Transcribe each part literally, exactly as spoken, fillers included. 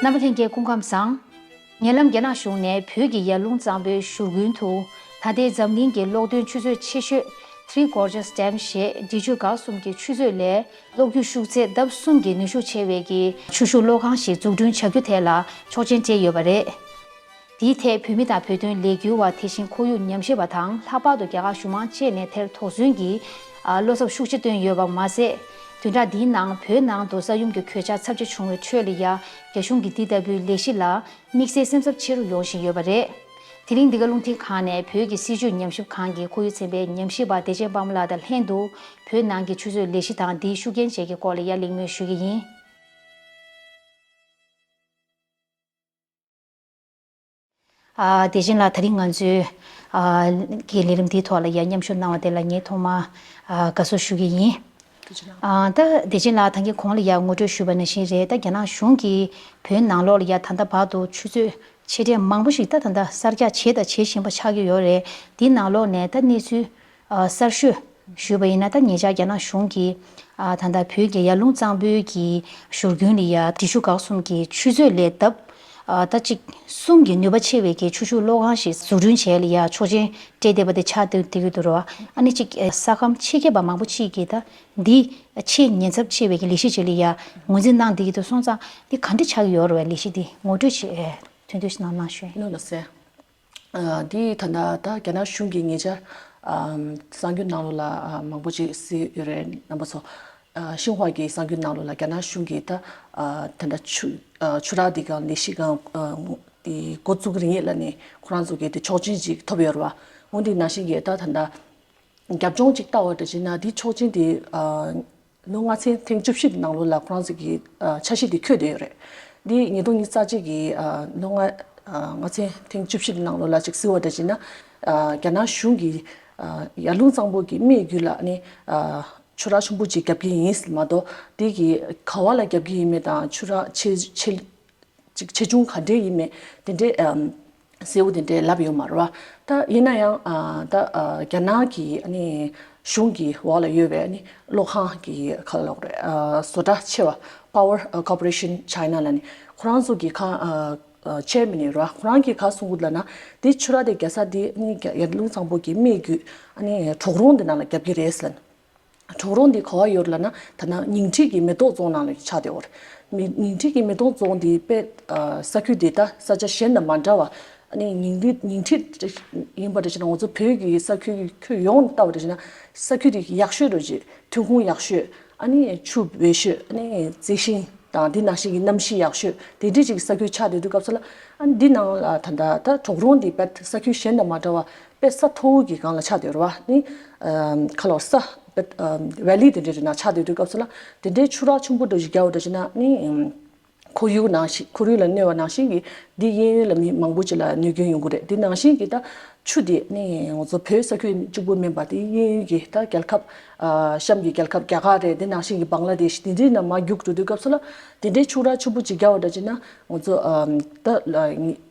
རྣམ་པ་ལྷན་རྒྱས་སྐུ་ཁམས་བཟང་། ཉེ་ལམ་རྒྱ་ནག་གཞུང་ནས་བོད་ཀྱི་ཡར་ཀླུང་གཙང་པོའི་བཞུར་རྒྱུན་དུ་ད་ལྟའི་འཛམ་གླིང་གི་གློག་འདོན་ཆུ་ཚོད་ཆེ་ཤོས་Three Gorges Dam ཞེས་འབྲི་ཆུ་སྒང་གསུམ་གྱི་ཆུ་ཚོད་ལས་གློག་རྒྱུ་ཤུགས་ཚད་ལྡབ་གསུམ་གྱིས་ནུས་ཤུགས་ཆེ་བའི་གི་ཆུ་ཤུགས་གློག་ཁང་ཞིག་འཛུགས་སྐྲུན་བྱ་རྒྱུ་ཐད་ལ་ཆོག་མཆན་སྤྲད་ཡོད་པ་རེད། དེའི་ཐད་བོད་མི་དང་བོད་དོན་ལས་འགུལ་བ་དེ་བཞིན་ཁོར་ཡུག་ཉམས་ཞིབ་པ་དང་ལྷག་པར་དུ་རྒྱ་གར་གཞུང་མང་བཅས་ནས་དེར་དོགས་ཟོན་གྱིས་བློ་འཚབ་ཤུགས་ཆེ་བཏོན་ཡོད་པ་མ་ཟད། བདུན་ཕྲག་འདིའི་ནང་བོད་ནང་དུ་ས་ཡོམ་གྱི་གོད་ཆག་ཚབས་ཆེ་བྱུང་བའི་ཁྲོད་ལ་ཡ་རྒྱ་གཞུང་གི་འདི་ལྟ་བུའི་ལས་གཞི་ལ་དམིགས་བསལ་སེམས་འཚབ་ཆེ་རུ་ཡོང་བཞིན་ཡོད་པ་རེད། དེ་རིང་འདི་ག་རླུང་འཕྲིན་ཁང་ནས་བོད་ཀྱི་སྲིད་བྱུས་ཉམས་ཞིབ་ཁང་གི་ཁོར་ཡུག་ཚན་པའི་ཉམས་ཞིབ་པ་བདེ་ཆེན་དཔལ་མོ་ལགས་དང་ལྷན་དུ་བོད་ནང་གི་ཆུ་མཛོད་ལས་གཞི་དང་དེའི་ཤུགས་རྐྱེན་བཅས་ཀྱི་སྐོར་ལ་ཡ་གླེང་མོལ་ཞུ་གི་ཡིན། ཨ། བདེ་ཆེན་ལགས། ད་རིང་ང་ཚོའི་ཨ་གི་ལས་རིམ་འདིའི་ཐོག་ལ་ཡ་མཉམ་ཞུགས་གནང་བ་དེ་ལ་ངས་ཐོག་མར་ཨ་དགའ་བསུ་ཞུ་གི་ཡིན། ཨ། ད་བདེ་ཆེན་ལགས་ད་གིན་གོང་ལ་ཡ་ངོ་སྤྲོད་ཞུས་པ་ནང་བཞིན་རེད། ད་རྒྱ་ནག་གཞུང་གིས་བོད་ནང་ལོགས་ལ་ཡ་ད་ལྟ་བར་དུ་ཆུ་མཛོད་ཆེ་གྲས་མང་པོ་ཞིག་ད་ད་ལྟ་གསར་རྒྱག་བྱས་དང་བྱེད་བཞིན་པ་ཆགས་ཀྱི་ཡོད་རེད། འདིའི་ནང་ལོགས་ནས་ད་གནས་ཚུལ་ཨ་གསར་ཤོས་ཞུས་པ་ཡིན་ན། ད་ཉེ་ཆར་རྒྱ་ནག་གཞུང་གིས་ཨ་ད་ལྟ་བོད་ཀྱི་ཡར་ཀླུང་གཙང་པོའི་གི་བཞུར་རྒྱུན་ལ་ཡ་འབྲི་ཆུ་སྒང་གསུམ་གྱི་ཆུ་མཛོད་ལས་ལྡབ་ཨ་ད་གཅིག་གསུམ་གྱི་ནུས་པ་ཆེ་བའི་གི་ཆུ་ཤུགས་གློག་ཁང་ཞིག་འཛུགས་སྐྲུན་བྱས་ལ་ཡ་ཆོག་མཆན་སྤྲད་བསྡད་པ་དེ་ཆགས་བསྡད་ཀྱི་འདུག་རོ། ཨ་ནི་གཅིག་ས་ཁམས་ཆེད་མཁས་པ་མང་པོ་ཅིག་གིས་ད་འདི་ཆེས་ཉེན་ཚབས་ཆེ་བའི་གི་ལས་གཞི་ཅིག་ལ་ཡ་ངོས་འཛིན་གནང་བསྡད་ཀྱི་འདུག་སོང་ཙང་འདི་ག་འདྲ་ཆགས་ཀྱི་ཡོད་རེད་བས། ལས་གཞི་འདི་ངོ་སྤྲོད་ཅིག་ཨེ་ཐུང་ཐུང་ཞིག་གནང་གནང་ཞུ། ལགས་སོ། ཨ། འདི་ད་ལྟ་ད་རྒྱ་ནག་གཞུང་གིས་ཉེ་ཆར་ཨམ་གསར་འགྱུར་ནང་ལོགས་ལ་ཨ་མང་པོ་ཅིག་གཟིགས་ཡོད་རེད། རྣམ་པ་ཚོ། ཨ། ཤིན་ཧྭ་གི་གསར་འགྱུར་ནང་ལོགས་ལ་རྒྱ་ནག་གཞུང་གིས་ད་ཨ་ད་ལྟ་ཆུ་ཨ་ཆུ་རགས་འདི་གང་ལས་གཞི་གང་ཨ་དེ་འགོ་བཙུགས་རིང་ལ་ནས་ཁོ་རང་ཚོ་གིས་དེ་ཆོག་མཆན་ཅིག་ཐོབ་ཡོད་རེད་བ། འོ་འདི་ནང་བཞིན་གྱི་ད་ད་ལྟ་རྒྱབ་ལྗོངས་ཅིག་ལྟ་བ་འདྲ་བྱས་ན་འདི་ཆོག་མཆན་དེ་ཨ་ལོ་ལྔ་ཚན་ཐེང་བཅུ་བཞི་ནང་ལོགས་ལ་ཁོ་རང་ཚོ་གི་ཨ་འཆར་གཞི་དེ་འཁོད་བསྡད་ཡོད་རེད། འདི་ཉིས་སྟོང་ཉི་ཤུ་རྩ་གཅིག་གི་ཨ་ལོ་ལྔ་ཨ་ལྔ་ཚན་ཐེང་བཅུ་བཞི་ནང་ལོགས་ལ་ཅིག་གཟིགས་པ་འདྲ་བྱས་ན། ཨ་རྒྱ་ནག་གཞུང་གིས་ཨ་ཡར་ཀླུང་གཙང་པོ་གི་སྨད་རྒྱུད་ལ་ནི་ཨ་ཆུ་རགས་ཆེན་པོ་ཅིག་བརྒྱབ་ཀྱི་ཡིན་མ་གཏོགས། དེ་གི་ག་བ་ལ་བརྒྱབ་ཀྱི་ཡིན་མིན་དང་ཆུ་རགས་ཆེ་ཆེ་ཅིག་ཆེ་ཆུང་ག་འདྲས་ཡིན་མིན་དེ་འདྲས་ཨམ་གསལ་བོ་དེ་འདྲས་ལབ་ཡོད་མ་རེད་བ། ད་ཡིན་ན་ཡང་ཨ་ད་ཨ་རྒྱ་ནག་གི་ཨ་ནི་གཞུང་གི་འོག་ལ་ཡོད་པའི་ཨ་ནི་གློག་ཁང་གི་ག་ལབ་དགོས་རེད། ཨ་བཟོ་གྲྭ་ཆེ་བ་Power Corporation China ལ་ནི་ཁོ་རང་ཚོ་གི་ཁ་ཨ་ཨ་ཆེར་མིན་ནི་རེད་བ། ཁོ་རང་གི་ཁ་གསུང་གི་ལབ་ན་དེ་ཆུ་རགས་དེ་རྒྱག་ས་དེ་ཨ་ནི་རྒྱ་ཡར་ཀླུང་གཙང་པོ་གི་སྨད་རྒྱུད་ཨ་ནི་གྲོག་རོང་དེ་ནང་ལ་བརྒྱབ་ཀྱི་རེད་ཟེར་ལབ། གྲོག་རོང་འདི་ག་བ་ཡོད་ལབ་ན་ད་ནང་ཉིང་ཁྲི་གི་མེ་ཏོག་རྫོང་ནང་ལ་ཆགས་བསྡད་ཡོད་རེད། མི་ཉིང་ཁྲི་གི་མེ་ཏོག་རྫོང་འདི་དཔེ་ཨ་ས་ཁུལ་འདི་ད་ས་ཆ་གཞན་དང་མ་འདྲ་བ། ཨ་ནི་ཉིང་ཁྲི་ཉིང་ཁྲི་ཡིན་པ་འདྲ་བྱས་ན་ང་ཚོ་བོད་ཀྱི་ས་ཁུལ་ཁུལ་ཡོངས་ལྟ་བ་འདྲ་བྱས་ན་ས་ཁུལ་འདི་ཡག་ཤོས་འདྲ་བྱས། ཐོན་ཁུངས་ཡག་ཤོས། ཨ་ནི་ཆུ་འབེལ་ཤོས། ཨ་ནི་རྩི་ཤིང་དང་འདི་ནང་བཞིན་གྱི་གནམ་གཤིས་ཡག་ཤོས་དེ་འདྲས་ཅིག་ས་ཁུལ་ཆགས་བསྡད་དུས་སྐབས་སུ་ལ། ཨ་ནི་འདི་ནང་ལ་ད་ལྟ་ད་གྲོག་རོང་འདི་དཔེ་ས་ཁུལ་གཞན་དང་མ་འདྲ་བ་དཔེ་ས་མཐོ་བོ་གི་སྒང་ལ་ཆགས་བསྡད་ཡོད་རེད་བ། ནི་ཨམ་ཁ་ལོ་ས་དཔེ་ཨམ་ཝེ་ལི་དེ་འདྲས་རེད་ན་ཆགས་བསྡད་དུས་སྐབས་སུ་ལ་དེ་འདྲའི་ཆུ་རགས་ཆེན་པོ་འདྲ་ཞིག་རྒྱག་པ་འདྲ་ཞིག་ན་ནི་ཨམ་ཁོར་ཡུག་ནང་བཞིན་ཁོར་ཡུག་ལ་གནོད་པ་ནང་བཞིན་གྱི་འདི་གཡས་གཡོན་ལ་མི་མང་པོ་ཅིག་ལ་གནོད་སྐྱོན་ཡོང་གི་རེད། འདི་ནང་བཞིན་གྱི་ད་ཆུ་འདི་ནི་ང་ཚོ་བོད་ས་ཁུལ་གཅིག་པུ་མིན་པ་དེ་གཡས་གཡོན་གྱི་ད་རྒྱལ་ཁབ་ཨ་གཤམ་གྱི་རྒྱལ་ཁབ་རྒྱ་གར་རེད། འདི་ནང་བཞིན་གྱི་བང་ལ་དེ་ཤི་དེ་འདྲའི་ནང་མར་རྒྱུག་འགྲོ་དུས་སྐབས་སུ་ལ་དེ་འདྲའི་ཆུ་རགས་ཆེན་པོ་ཅིག་རྒྱག་པ་འདྲ་ཅིག་ན་ང་ཚོ་ཨམ་ད་ལ་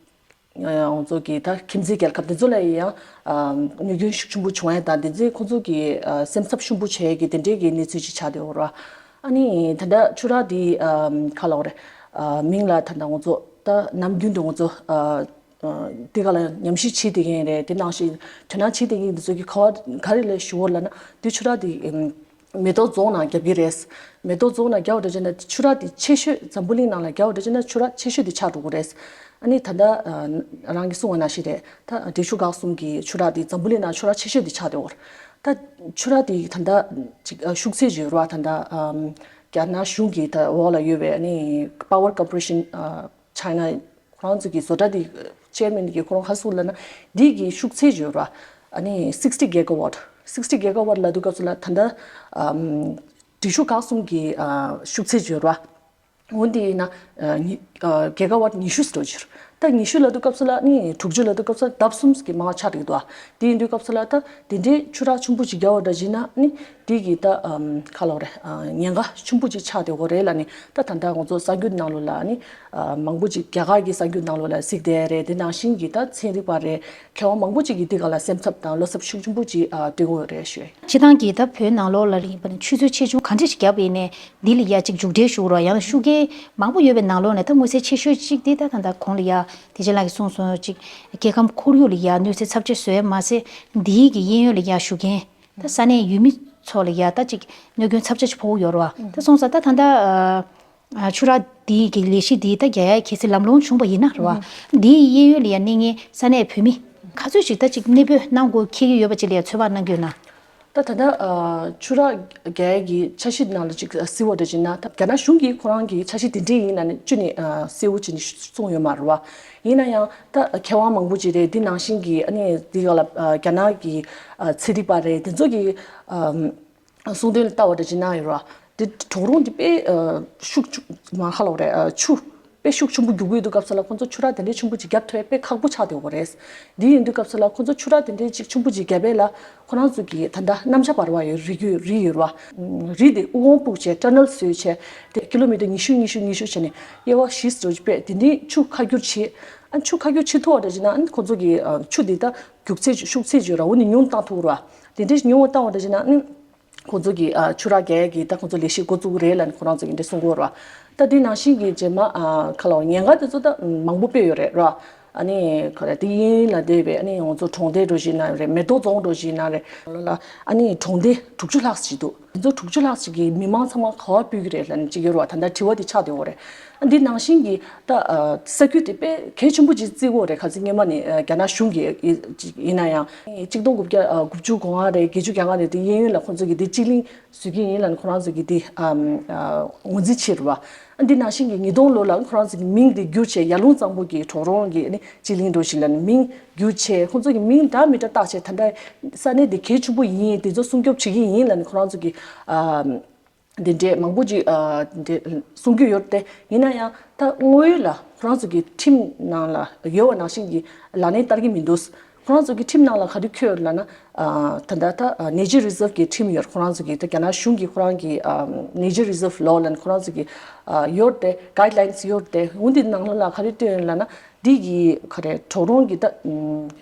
ང་ཚོ་གི་ད་ཁྱིམ་མཚེས་རྒྱལ་ཁབ་དེ་ཚོ་ལ་ཡང་ཨམ་གནོད་སྐྱོན་ཤུགས་ཆེན་པོ་བྱུང་ཡ་དང་དེ་ཚོས་ཁོ་ཚོ་གི་ཨ་སེམས་འཚབ་ཆེན་པོ་བྱས་ཀྱི་དེ་འདྲའི་གི་གནས་ཚུལ་ཅིག་ཆགས་བསྡད་ཡོད་རེད་བ། ཨ་ནི་ད་ལྟ་ཆུ་རགས་དེ་ཨམ་ག་ལབ་དགོས་རེད། ཨ་མིང་ལ་ད་ལྟ་ང་ཚོ་ད་ནམ་རྒྱུན་དུ་ང་ཚོ་ཨ་ཨ་དེ་ག་ལ་ཉམས་ཞིབ་བྱེད་བསྡད་མཁན་རེད། དེ་ནང་བཞིན་དོ་སྣང་བྱེད་བསྡད་མཁན་དེ་ཚོ་གིས་ག་བ་ག་རེ་ལ་ཞུ་བ་ལབ་ན་དེ་ཆུ་རགས་དེ་ཨམ་མེ་ཏོག་རྫོང་ནང་རྒྱབ་ཀྱི་རེད། མེ་ཏོག་རྫོང་ནང་རྒྱབ་པ་འདྲ་བྱས་ན་དེ་ཆུ་རགས་དེ་ཆེ་ཤོས་འཛམ་བུ་གླིང་ནང་ལ་རྒྱབ་པ་འདྲ་བྱས་ན་ཆུ་རགས་ཆེ་ཤོས་དེ་ཆགས་འགྲོ་གི་རེད། ཨ་ནི་ད་ལྟ་ཨ་རང་གིས་གསུངས་པ་ནང་བཞིན་རེད། ད་འབྲི་ཆུ་སྒང་གསུམ་གྱི་ཆུ་རགས་དེ་འཛམ་བུ་གླིང་ནང་ཆུ་རགས་ཆེ་ཤོས་དེ་ཆགས་བསྡད་ཡོད་རེད། ད་ཆུ་རགས་དེ་ད་ལྟ་ཅིག་ཨ་ཤུགས་ཚད་ཅིག་ཡོད་རེད་བ། ད་ལྟ་ཨམ་རྒྱ་ནག་གཞུང་གི་ད་འོག་ལ་ཡོད་པའི་ཨ་ནི་Power Corporation ཨ་China ཁོ་རང་ཚོ་གི་བཟོ་གྲྭ་དེ་ཅེར་མེན་གྱིས་ཁོ་རང་ཧ་སུ་ལབ་ན་འདི་གི་ཤུགས་ཚད་ཡོད་ར། ཨ་ནི་sixty gigawatt sixty gigawatt ལབ་དུས་སྐབས་སུ་ལ་ད་ལྟ་ཨམ་འབྲི་ཆུ་སྒང་གསུམ་གྱི་ཨ་ཤུགས་ཚད་ཡོད་ར། འོན་ཏེ་ཡིན་ན་ཨ་ཉི་ཨ་gigawatt ཉི་ཤུ་ཙམ་ཡོད། ད་ཉི་ཤུ་ལབ་དུས་སྐབས་སུ་ལ་ནི་དྲུག་ཅུ་ལབ་དུས་སྐབས་སུ་ལ་ལྡབ་གསུམ་གྱི་མང་ཆགས་འགྲིག་འདུག་ཨ། དེ་ཡིན་དུས་སྐབས་སུ་ལ་ད་དེ་འདྲའི་ཆུ་རགས་ཆེན་པོ་ཅིག་བརྒྱབ་པ་འདྲ་བྱས་ན་ནི་དེ་གི་ད་ཨམ་ག་ལབ་རེད། ཉེན་ཁ་ཆེན་པོ་ཅིག་ཆགས་བསྡད་ཡོད་རེད་ལབ་ནས། ད་ད་ལྟ་ང་ཚོ་གསར་འགྱུར་ནང་ལོགས་ལ་ནི་མང་པོ་ཅིག་རྒྱ་གར་གྱི་གསར་འགྱུར་ནང་ལོགས་ལ་གཟིགས་བསྡད་རེད། དེ་ནང་བཞིན་གྱི་ད་ཚན་རིག་པ་རེད། མཁས་དབང་མང་པོ་ཅིག་གིས་འདི་སྒང་ལ་སེམས་འཚབ་དང་བློ་འཚབ་ཤུགས་ཆེན་པོ་ཅིག་ཨ་སྟོན་གྱི་ཡོད་རེད་ཞུ། སྤྱིར་བཏང་གི་ད་བོད་ནང་ལོགས་ལ་ཡིན་པ་ནི་ཆུ་ཚོད་ཆེ་ཆུང་ག་འདྲ་ཞིག་བརྒྱབ་པ་ཡིན་ནའི་འདི་ལ་ཡ་གཅིག་མཇུག་འབྲས་ཞུ་རོགས། ཡང་ན་ཤུགས་རྐྱེན་མང་པོ་ཡོད་པའི་ནང་ལོགས་ནས་ད་མངོན་གསལ་ཆེ་ཤོས་གཅིག་འདི་ད་ད་ལྟ་གོང་ལ་ཡ་དེ་རྗེ་ལགས་ཀྱིས་གསུངས་སོང་། གཅིག་སྐྱེ་ཁམས་ཁོར་ཡུག་ལ་ཡ་གནོད་འཚེ་ཚབས་ཆེ་བཟོས་མ་ཟད་འདིའི་གི་གཡས་གཡོན་ལ་ཡ་ཤུགས་རྐྱེན་ད་ས་གནས་ཡུལ་མི་ཚོ་ལ་ཡ་ད་གཅིག་གནོད་སྐྱོན་ཚབས་ཆེ་ཕོག་ཡོད་རེད་བ། ད་སོང་ཙང་ད་ད་ལྟ་ཨ། ཨ། ཆུ་རགས་འདི་གི་ལས་གཞི་འདི་ད་རྒྱག་ཡ་གལ་སྲིད་ལམ་ལྷོང་བྱུང་བ་ཡིན་ན་རེད་བ། འདིའི་གཡས་གཡོན་ལ་ཡ་གནས་མཁན་ས་གནས་བོད་མི་ག་ཚོད་ཅིག་ད་ཅིག་གནས་སྤོས་གནང་དགོས་འཁེལ་གྱི་ཡོད་པ་ཅིག་ལ་ཡ་ཚོད་དཔག་གནང་གི་ཡོད་ན། ད་ད་ལྟ་ཨ་ཆུ་རགས་རྒྱག་ཡ་གི་འཆར་གཞི་ནང་ལ་ཅིག་གཟིགས་པ་འདྲ་བྱས་ན། ད་རྒྱ་ནག་གཞུང་གིས་ཁོ་རང་གི་འཆར་གཞི་དེ་འདྲས་ཡིན་ལབ་ནས་ཅི་ནས་ཨ་གསལ་བོ་བྱས་ནས་གསུངས་ཡོད་མ་རེད་བ། ཡིན་ན་ཡང་ད་མཁས་དབང་མང་པོ་ཅིག་རེད། འདི་ནང་བཞིན་གྱི་ཨ་ནི་འདི་ག་ལ་ཨ་རྒྱ་ནག་གི་ཨ་ཚན་རིག་པ་རེད། དེ་ཚོ་གི་ཨ། གསུང་དོན་ལ་ལྟ་བ་འདྲ་ཅིག་གནང་ཡོད་ར། དེ་གྲོག་རོང་དེ་དཔེ་ཤུགས་ཆུ་མ་ཧ་ལོ་རེད། ཆུ་དཔེ་ཤུགས་ཆེན་པོ་རྒྱུག་གི་ཡོད་དུས་སྐབས་སུ་ལ་ཁོང་ཚོ་ཆུ་རགས་དེ་འདྲའི་ཆེན་པོ་ཅིག་བརྒྱབ་ཐུབ་ཡ་དཔེ་ཁག་པོ་ཆགས་བསྡད་ཡོད་རེད། འདི་ཡིན་དུས་སྐབས་སུ་ལ་ཁོང་ཚོ་ཆུ་རགས་དེ་འདྲའི་ཅིག་ཆེན་པོ་ཅིག་བརྒྱབ་པས་ལ་ཁོ་རང་ཚོ་གི་ད་ལྟ་གནམ་ལྕགས་འབར་བ་ཡོད་རི་རྒྱུད་རི་ཡོད་ར། རི་དེ་དབུ་འོང་སྤུག་བྱས་ཊ་ནལ་བཟོས་བྱས་དེ་ཀི་ལོ་མི་ཊར་ཉི་ཤུ་ཉི་ཤུ་ཉི་ཤུ་བྱས་ནས་དབྱེ་བ་བཞི་བཟོ་ཅིག་དཔེ་དེ་འདྲའི་ཆུ་ཁ་བསྒྱུར་བྱས། ཨ་ཆུ་ཁ་བསྒྱུར་བྱེད་ཐུབ་པ་འདྲ་བྱས་ན་ཨ་ཆུ་དེ་ད་རྒྱུག་ཚད་ཤུགས་ཚད་ཅིག་ཡོད་ར། འོ་ནི་ཉུང་བཏང་ཐུབ་ར། དེ་འདྲའི་ཉུང་བ་བཏང་བ་འདྲ་བྱས་ན་ཨ། ཁོང་ཚོ་གིས་ཨ་ཆུ་རགས་རྒྱག་ཡས་ཀྱི་ད་ཁོང་ཚོ་ལས་གཞི་འགོ་བཙུགས་རེད་ལབ་ནས་ཁོ་རང་ཚོ་གིས་འདི་གསུང་གི་ཡོད་རེད་བ། ད་དེ་ནང་བཞིན་གྱི་རྗེས་མ་ཨ་ག་ལབ་ཉེན་ཁ་དེ་ཚོ་ད་མང་པོ་དཔེ་ཡོད་རེད་ར། ཨ་ནི་ག་རེ་དེ་གཡས་གཡོན་ལ་བསྡད་པའི་ཨ་ནི་ང་ཚོ་གྲོང་སྡེ་འདྲ་ཞིག་ཡིན་ན་རེད། མེ་ཏོག་རྫོང་འདྲ་ཞིག་ཡིན་ན་རེད། ལ་ཨ་ནི་གྲོང་སྡེ་དྲུག་ཅུ་ལྷག་ཅིག་འདུག་དེ་ཚོ་དྲུག་ཅུ་ལྷག་ཅིག་གི་མི་མང་ཚང་མ་ག་པར་སྤོས་ཀྱི་རེད་ལབ་ནས་ཅིག་ཡོད་རེད་བ། ད་ལྟ་དྲི་བ་དེ་ཆགས་བསྡད་ཡོད་རེད། འདི་ནང་བཞིན་གྱི་ད་ཨ་ས་ཁུལ་དེ་དཔེ་གལ་ཆེན་པོ་ཅིག་བརྩི་གི་ཡོད་རེད། ག་ཚོད་སྔོན་མ་ནས་ཨ་རྒྱ་ནག་གཞུང་གིས་ཡིན་ན་ཡང་གཅིག་སྟོང་དགུ་བརྒྱ་ཨ་དགུ་བཅུ་གོ་ལྔ་རེད། བརྒྱད་ཅུ་གྱ་ལྔ་རེད། དེ་གཡས་གཡོན་ལ་ཁོང་ཚོ་གིས་དེ་གཅིག་གླིང་བཟོ་གི་ཡིན་ལབ་ནས་ཁོ་རང་ཚོ་གིས་དེ་ཨ་ཨ་ངོས་འཛིན་བྱས་རེད་བ། འདི་ནང་བཞིན་གྱི་ཉིས་སྟོང་ལོ་ལ་ཁོ་རང་ཚོ་གི་མིང་དེ་བསྒྱུར་བྱས། ཡར་ཀླུང་གཙང་པོ་གི་གྲོག་རོང་གི་ཨ་ནི་གཅིག་གླིང་འདྲ་ཞིག་ལབ་ནས་མིང་བསྒྱུར་བྱས། ཁོང་ཚོ་གི་མིང་འདྲ་མི་འདྲ་བཏགས་བྱས། ད་ལྟ་ས་གནས་དེ་གལ་ཆེན་པོ་ཡིན། དེ་ཚོ་སྲུང་སྐྱོབ་བྱེད་ཀྱི་ཡིན་ལབ་ནས་ཁོ་རང་ཚོ་གི་ཨ། འདི་འདྲས་མང་པོ་ཅིག་ཨ་འདི་གསུང་གི་ཡོད་དེ། ཡིན་ན་ཡང་ད་དངོས་ཡོད་ལ་ཁོ་རང་ཚོ་གི་ཁྲིམས་ནང་ལ་ཡོད་པ་ནང་བཞིན་གྱི་ལག་ལེན་བསྟར་གྱི་མི་འདུག་ཁོ་རང་ཚོ་གི་ཁྲིམས་ནང་ལ་ག་རེ་འཁོད་ཡོད་ལབ་ན། ཨ་ད་ལྟ་ད་ཨ་nature reserve གི་ཁྲིམས་ཡོད། ཁོ་རང་ཚོ་གི་ད་རྒྱ་ནག་གཞུང་གི་ཁོ་རང་གི་ཨ་nature reserve law ལབ་ནས་ཁོ་རང་ཚོ་གི་ཨ་ཡོད་དེ། guidelines ཡོད་དེ། འོ་འདི་ནང་ལ་ག་རེ་བཏོན་ཡོད་ལབ་ན། འདི་གི་ག་རེ་གྲོག་རོང་གི་ད་ཨམ།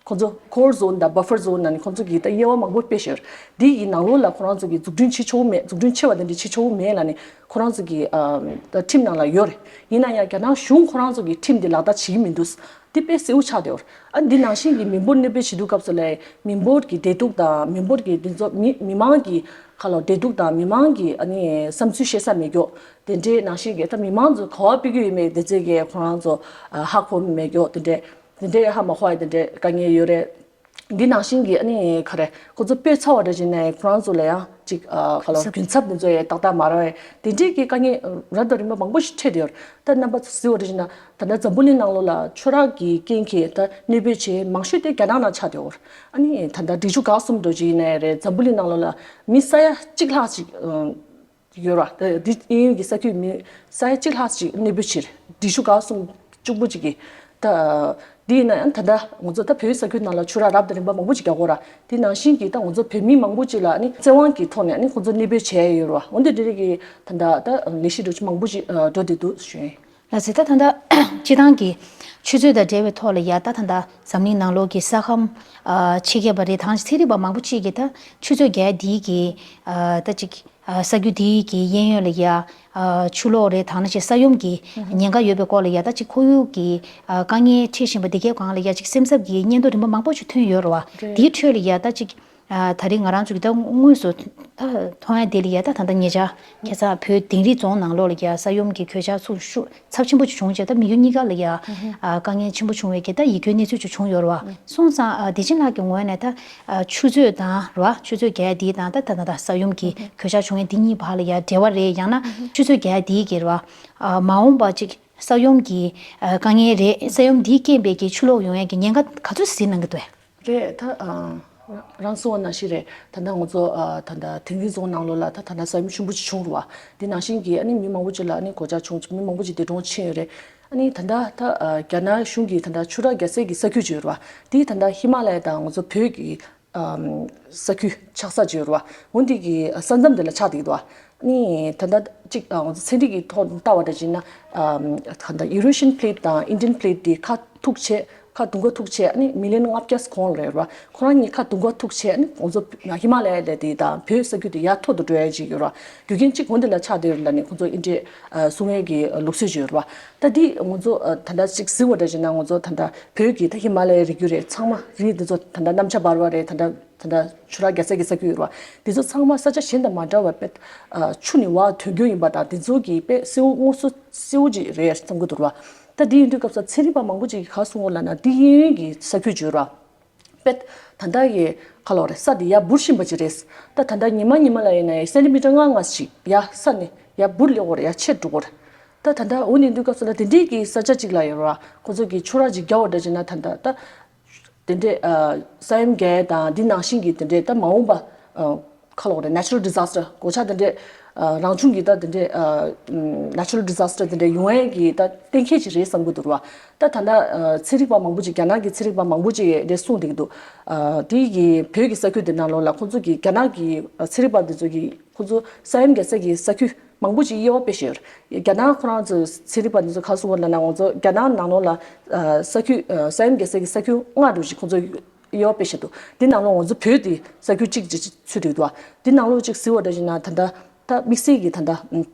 ཁོ་ཚོ་core zone དང་buffer zone ནང་ནས་ཁོ་ཚོ་གིས་ད་དབྱེ་བ་མང་པོ་སྤེལ་ཤོར། འདི་ཡི་ནང་ལོགས་ལ་ཁོ་རང་ཚོ་གིས་འཛུགས་སྐྲུན་བྱེད་ཆོག་མེད། འཛུགས་སྐྲུན་བྱེད་པ་དེ་འདྲ་བྱེད་ཆོག་མེད་ལབ་ནས་ཁོ་རང་ཚོ་གི་ཨ་ད་ཁྲིམས་ནང་ལ་ཡོད་རེད། ཡིན་ན་ཡང་རྒྱ་ནག་གཞུང་ཁོ་རང་ཚོ་གི་ཁྲིམས་དེ་ལག་བསྟར་བྱེད་ཀྱི་མི་འདུག་འདི་དཔེ་གསལ་པོ་ཆགས་བསྡད་ཡོད་རེད། ཨ་འདི་ནང་བཞིན་གྱི་མི་འབོར་གནས་སྤོས་བྱེད་དུས་སྐབས་སུ་ལ་མི་འབོར་གྱི་བདེ་སྡུག་དང་། མི་འབོར་གྱི་འདི་ཚོ་མི་མི་མང་གི་ཁ་ལོ་བདེ་སྡུག་དང་། མི་མང་གི་ཨ་ནི་བསམ་ཚུལ་བཤད་ས་མེད་ཀྱོག་དེ་འདྲའི་ནང་བཞིན་གྱི་ད་མི་མང་ཚོ་ག་པར་སྤོས་ཀྱི་ཡོད་མེད་དེ་ཚོ་གི་ཁོ་རང་ཚོ་ཨ་ཧ་གོ་མེད་ཀྱོག་དེ་འདྲའི། དེ་འདྲའི་ཧ་མ་གོ་ཡ་དེ་འདྲའི་དཀའ་ངལ་ཡོད་རེད། འདི་ནང་བཞིན་གྱི་ཨ་ནི་ག་རེ་ཁོ་ཚོ་སྤོས་ཚར་བ་འདྲ་བྱས་ནས་ཁོ་རང་ཚོ་ལ་ཡང་ཅིག་ཨ་ག་ལ་གུན་གུན་གསབ་དེ་ཚོ་ཡང་ཏག་ཏག་མ་རག་ཡ་དེ་འདྲའི་གི་དཀའ་ངལ་རབ་དང་རིམ་པ་མང་པོ་ཞིག་འཕྲད་ཡོད། ད་རྣམ་པ་ཚོ་གཟིགས་པ་འདྲ་བྱས་ན་ད་ལྟ་འཛམ་བུ་གླིང་ནང་ལོགས་ལ་ཆུ་རགས་ཀྱི་རྐྱེན་གྱིས་ད་གནོད་སྤོས་བྱས་མང་ཤོས་དེ་རྒྱ་ནག་ནང་ཆགས་བསྡད་ཡོད། ཨ་ནི་ད་ལྟ་འབྲི་ཆུ་སྒང་གསུམ་འདྲ་བྱས་ཡིན་ན་ཡང་རེད། འཛམ་བུ་གླིང་ནང་ལོགས་ལ་མི་ས་ཡ་གཅིག་ལྷག་ཅིག་ཨ། ཡོད་ར། ད་འདི་གཡས་གཡོན་གྱི་ས་ཁུལ་མི་ས་ཡ་གཅིག་ལྷག་ཅིག་གནོད་སྤོས་ཕྱིར་འབྲི་ཆུ་སྒང་གསུམ་གཅིག་པུ་ཅིག་གིས། ད་འདི་ཡིན་ན་ཡང་ད་ལྟ་ང་ཚོ་ད་བོད་ས་ཁུལ་ནང་ལ་ཆུ་རགས་རབ་དང་རིམ་པ་མང་པོ་ཅིག་རྒྱག་གོ་ར། དེ་ནང་བཞིན་གྱི་ད་ང་ཚོ་བོད་མི་མང་པོ་ཅིག་ལ་ནི་བཙན་དབང་གི་ཐོག་ནས་ནི་ཁོ་ཚོ་གནོད་སྤོས་བྱས་ཡོད་ར། འོན་ཏེ་འདི་རིགས་ཀྱི་ད་ལྟ་ད་ལས་གཞི་འགྲོ་ཆུ་མང་པོ་ཅིག་འགྲོ་བསྡད་འདུག་ཞུ་ཡིན། ལགས་སེ། ད་ད་ལྟ་སྤྱི་བཏང་གི་ཆུ་མཛོད་དང་འབྲེལ་བའི་ཐོག་ལ་ཡ་ད་ད་ལྟ་འཛམ་གླིང་ནང་ལོགས་ཀྱི་ས་ཁམས་ཨ་ཆེད་མཁས་པ་རེད། དང་ཚན་རིག་པ་མང་པོ་ཅིག་གིས་ད་ཆུ་མཛོད་བརྒྱད་འདིའི་གི་ཨ་ད་ཅིག་ཨ་ས་རྒྱུ་འདིའི་གི་གཡས་གཡོན་ལ་ཡ་ཨ་ཆུ་ལོག་རེད། དང་ནང་བཞིན་ས་ཡོམ་གྱི་ཉེན་ཁ་ཡོད་པའི་སྐོར་ལ་ཡ་ད་ཅིག་ཁོར་ཡུག་གི་ཨ་དཀའ་ངལ་འཕྲད་བཞིན་པ་འདི་གའི་སྒང་ལ་ཡ་ཅིག་སེམས་འཚབ་ཀྱི་སྙན་ཐོ་རིམ་པ་མང་པོ་ཅིག་ཐོན་ཡོད་རེད་བ། རེད། དེའི་ཁྲོད་ལ་ཡ་ད་ཅིག་ཨ་ད་རེས་ང་རང་ཚོ་གི་ད་དངོས་སུ་ད་མཐོང་ཡ་དེ་ལ་ཡ་ད་ད་ལྟ་ཉེ་ཆར་ཁ་སང་བོད་དིང་རི་རྫོང་ནང་ལོགས་ལ་ཡ་ས་ཡོམ་གྱི་གོད་ཆག་ཚུགས་ཤུགས་ཚབས་ཆེན་པོ་ཅིག་བྱུང་རྗེས་ད་མི་རྒྱུ་གཉིས་ཀ་ལ་ཡ་ཨ་དཀའ་ངལ་ཆེན་པོ་བྱུང་བའི་གི་ད་ཡིད་སྐྱོའི་གནས་ཚུལ་ཅིག་བྱུང་ཡོད་རེད་བ། སོང་ཙང་ཨ་བདེ་ཆེན་ལགས་ཀྱི་ངོས་ནས་ད་ཨ་ཆུ་མཛོད་དང་རེད་བ། ཆུ་མཛོད་བརྒྱད་འདི་དང་ད་ད་ད་ད་ས་ཡོམ་གྱི་གོད་ཆག་བྱུང་ཡ་འདི་གཉིས་བར་ལ་ཡ་འབྲེལ་བ་རེད། ཡང་ན་ཆུ་མཛོད་བརྒྱད་འདི་གི་རེད་བ། ཨ་མ་འོངས་པ་ཅིག་ས་ཡོམ་གྱི་ཨ་དཀའ་ངལ་རེད། ས་ཡོམ་འདིའི་རྐྱེན་པས་ཀྱི་ཆུ་ལོག་ཡོང་ཡས་ཀྱི་ཉེན་ཁ་ག་ཚོད་གཟིགས་གནང་གི་འདུག་གས། རེད། ད་ཨ་ རང་གསུངས་པ་ནང་བཞིན་རེད། ད་ལྟ་ང་ཚོ་ཨ་ད་ལྟ་དིང་རི་རྫོང་ནང་ལོགས་ལ་ད་ད་ལྟ་ས་ཡོམ་ཆེན་པོ་ཅིག་བྱུང་རེད་བ། དེ་ནང་བཞིན་གྱི་ཨ་ནི་མི་མང་པོ་ཅིག་ལ་ཨ་ནི་གོད་ཆག་བྱུང་། མི་མང་པོ་ཅིག་འདས་གྲོངས་ཕྱིན་ཡོད་རེད། ཨ་ནི་ད་ལྟ་ད་ཨ་རྒྱ་ནག་གཞུང་གིས་ད་ལྟ་ཆུ་རགས་རྒྱག་སའི་གི་ས་ཁུལ་ཅིག་ཡོད་རེད་བ། དེ་ད་ལྟ་ཧི་མ་ལ་ཡ་དང་ང་ཚོ་བོད་ཀྱི་ཨམ་ས་ཁུལ་ཆགས་ས་ཅིག་ཡོད་རེད་བ། འོ་འདི་གི་ས་མཚམས་དེ་ལ་ཆགས་བསྡད་ཀྱི་འདུག་བ། ནི་ད་ལྟ་གཅིག་ཨ་ཚན་རིག་གི་ཐོག་ལྟ་བ་འདྲ་བྱས་ན། ཨམ་ད་ལྟ་Eurasian plate དང་Indian plate དེ་ཁ་ཐུག་བྱས། ཁ་བརྡུང་ཁ་ཐུག་བྱས་ཨ་ནི་མི་ལི་ཡོན་ལྔ་བརྒྱ་གོང་རེད་ར། ཁོ་རང་གཉིས་ཁ་བརྡུང་ཁ་ཐུག་བྱས་ཨ་ནི་ང་ཚོ་ཧི་མ་ལ་ཡ་ལ་དེ་དང་བོད་ས་ཁུལ་དེ་ཡར་མཐོ་རུ་འགྲོ་ཡ་ཅིག་ཡོད་ར། རྒྱུ་རྐྱེན་གཅིག་འོ་འདི་ལ་ཆགས་བསྡད་ཡོད་ལ་ནི་ཁོང་ཚོ་ཨིན་འདྲས་ཨ་གསུང་ཡས་ཀྱི་ལུགས་སྲོལ་ཅིག་ཡོད་ར། ད་འདི་ང་ཚོ་ཨ་ད་ལྟ་གཅིག་གཟིགས་པ་འདྲ་བྱས་ན་ང་ཚོ་ད་ལྟ་བོད་ཀྱི་ད་ཧི་མ་ལ་ཡའི་རི་རྒྱུད་རེད། ཚང་མ་རི་འདི་ཚོ་ད་ལྟ་གནམ་ལྕགས་འབར་བ་རེད། ད་ལྟ་ད་ལྟ་ཆུ་རགས་རྒྱག་ས་གི་ས་ཁུལ་ཡོད་རེད་བ། དེ་ཚོ་ཚང་མ་ས་ཆ་གཞན་དང་མ་འདྲ་བར་དཔེ་ཨ་ཆུ་ནི་བ་དོན་རྒྱུ་ཡིན་པ་དང་དེ་ཚོ་གི་དཔེ་གསལ་བོ་དངོས་སུ་གསལ་བོ་ཅིག་རེད་བསམ་གི་འདུག་ར། ད་དེ་ཡིན་དུས་སྐབས་སུ་ཚན་རིག་པ་མང་པོ་ཅིག་གིས་ག་གསུང་གོ་ལབ་ན་འདི་གཡས་གཡོན་གྱི་ས་ཁུལ་ཅིག་ཡོད་རེད་བ། དཔེ་ད་ལྟ་གི་ཁ་ལོ་རེད། ས་དེ་ཡར་འབུར་བཞིན་པ་ཅིག་རེད། ད་ད་ལྟ་ཉི་མ་ཉི་མ་ལ་ཡིན་ན་ཡང་སེན་ཊི་མི་ཊར་ལྔ་ལྔ་ཞིག་ཡར་ས་ནས་ཡར་འབུར་སླེབས་ཀྱི་ཡོད་རེད། ཡར་ཆད་འགྲོ་གི་ཡོད་རེད། ད་ད་ལྟ་འོ་ནི་དུས་སྐབས་སུ་ལ་དེ་འདྲའི་གི་ས་ཆ་ཅིག་ལ་ཡོད་རེད་བ། ཁོ་ཚོ་གིས་ཆུ་རགས་ཅིག་རྒྱག་པ་འདྲ་བྱས་ན་ད་ལྟ་ད། དེ་འདྲའི་ཨ་ས་ཡོམ་རྒྱག་ཡས་དང་འདི་ནང་བཞིན་གྱི་དེ་འདྲའི་ད་མ་འོངས་པ་ཨ་ཁ་ལོ་རེད། Natural disaster གོད་ཆག་དེ་འདྲའི་ཨ་རང་བྱུང་གི་ད་དེ་འདྲའི་ཨ་ཨམ་natural disaster དེ་འདྲའི་ཡོང་ཡས་ཀྱི་ད་གཏན་འཁེལ་ཅིག་རེད་བསམ་གྱི་འདུག་ར། ད་ད་ལྟ་ཨ་ཚན་རིག་པ་མང་པོ་ཅིག་རྒྱ་ནག་གི་ཚན་རིག་པ་མང་པོ་ཅིག་གིས་འདི་གསུངས་བསྡད་ཀྱི་འདུག་ཨ་དེ་གི་བོད་ཀྱི་ས་ཁུལ་དེ་ནང་ལོགས་ལ་ཁོང་ཚོ་གི་རྒྱ་ནག་གི་ཨ་ཚན་རིག་པ་འདི་ཚོ་གིས་ཁོ་ཚོ་ས་ཡོམ་རྒྱག་ས་གི་ས་ཁུལ་མང་པོ་ཅིག་དབྱེ་བ་དཔེ་བཤད་ཡོད་རེད། རྒྱ་ནག་ཁོ་རང་ཚོའི་ཚན་རིག་པ་འདི་ཚོ་ག་རེ་གསུང་གི་ཡོད་ལབ་ན་ང་ཚོ་རྒྱ་ནག་ནང་ལོགས་ལ་ཨ་ས་ཁུལ་ཨ་ས་ཡོམ་རྒྱག་ས་གི་ས་ཁུལ་ལྔ་འདྲ་ཞིག་ཁོ་ཚོ་དབྱེ་བ་དཔེ་བཤད་འདུག་འདི་ནང་ལོགས་ང་ཚོ་བོད་དེ་ས་ཁུལ་གཅིག་ཅིག་ཚུད་འདུག་འདུག་བ། འདི་ནང་ལོགས་ཅིག་གཟིགས་པ་འདྲ་ཞིག་ན་ད་ལྟ་ད་དམིགས་བསལ་གྱི་ད་ལྟ་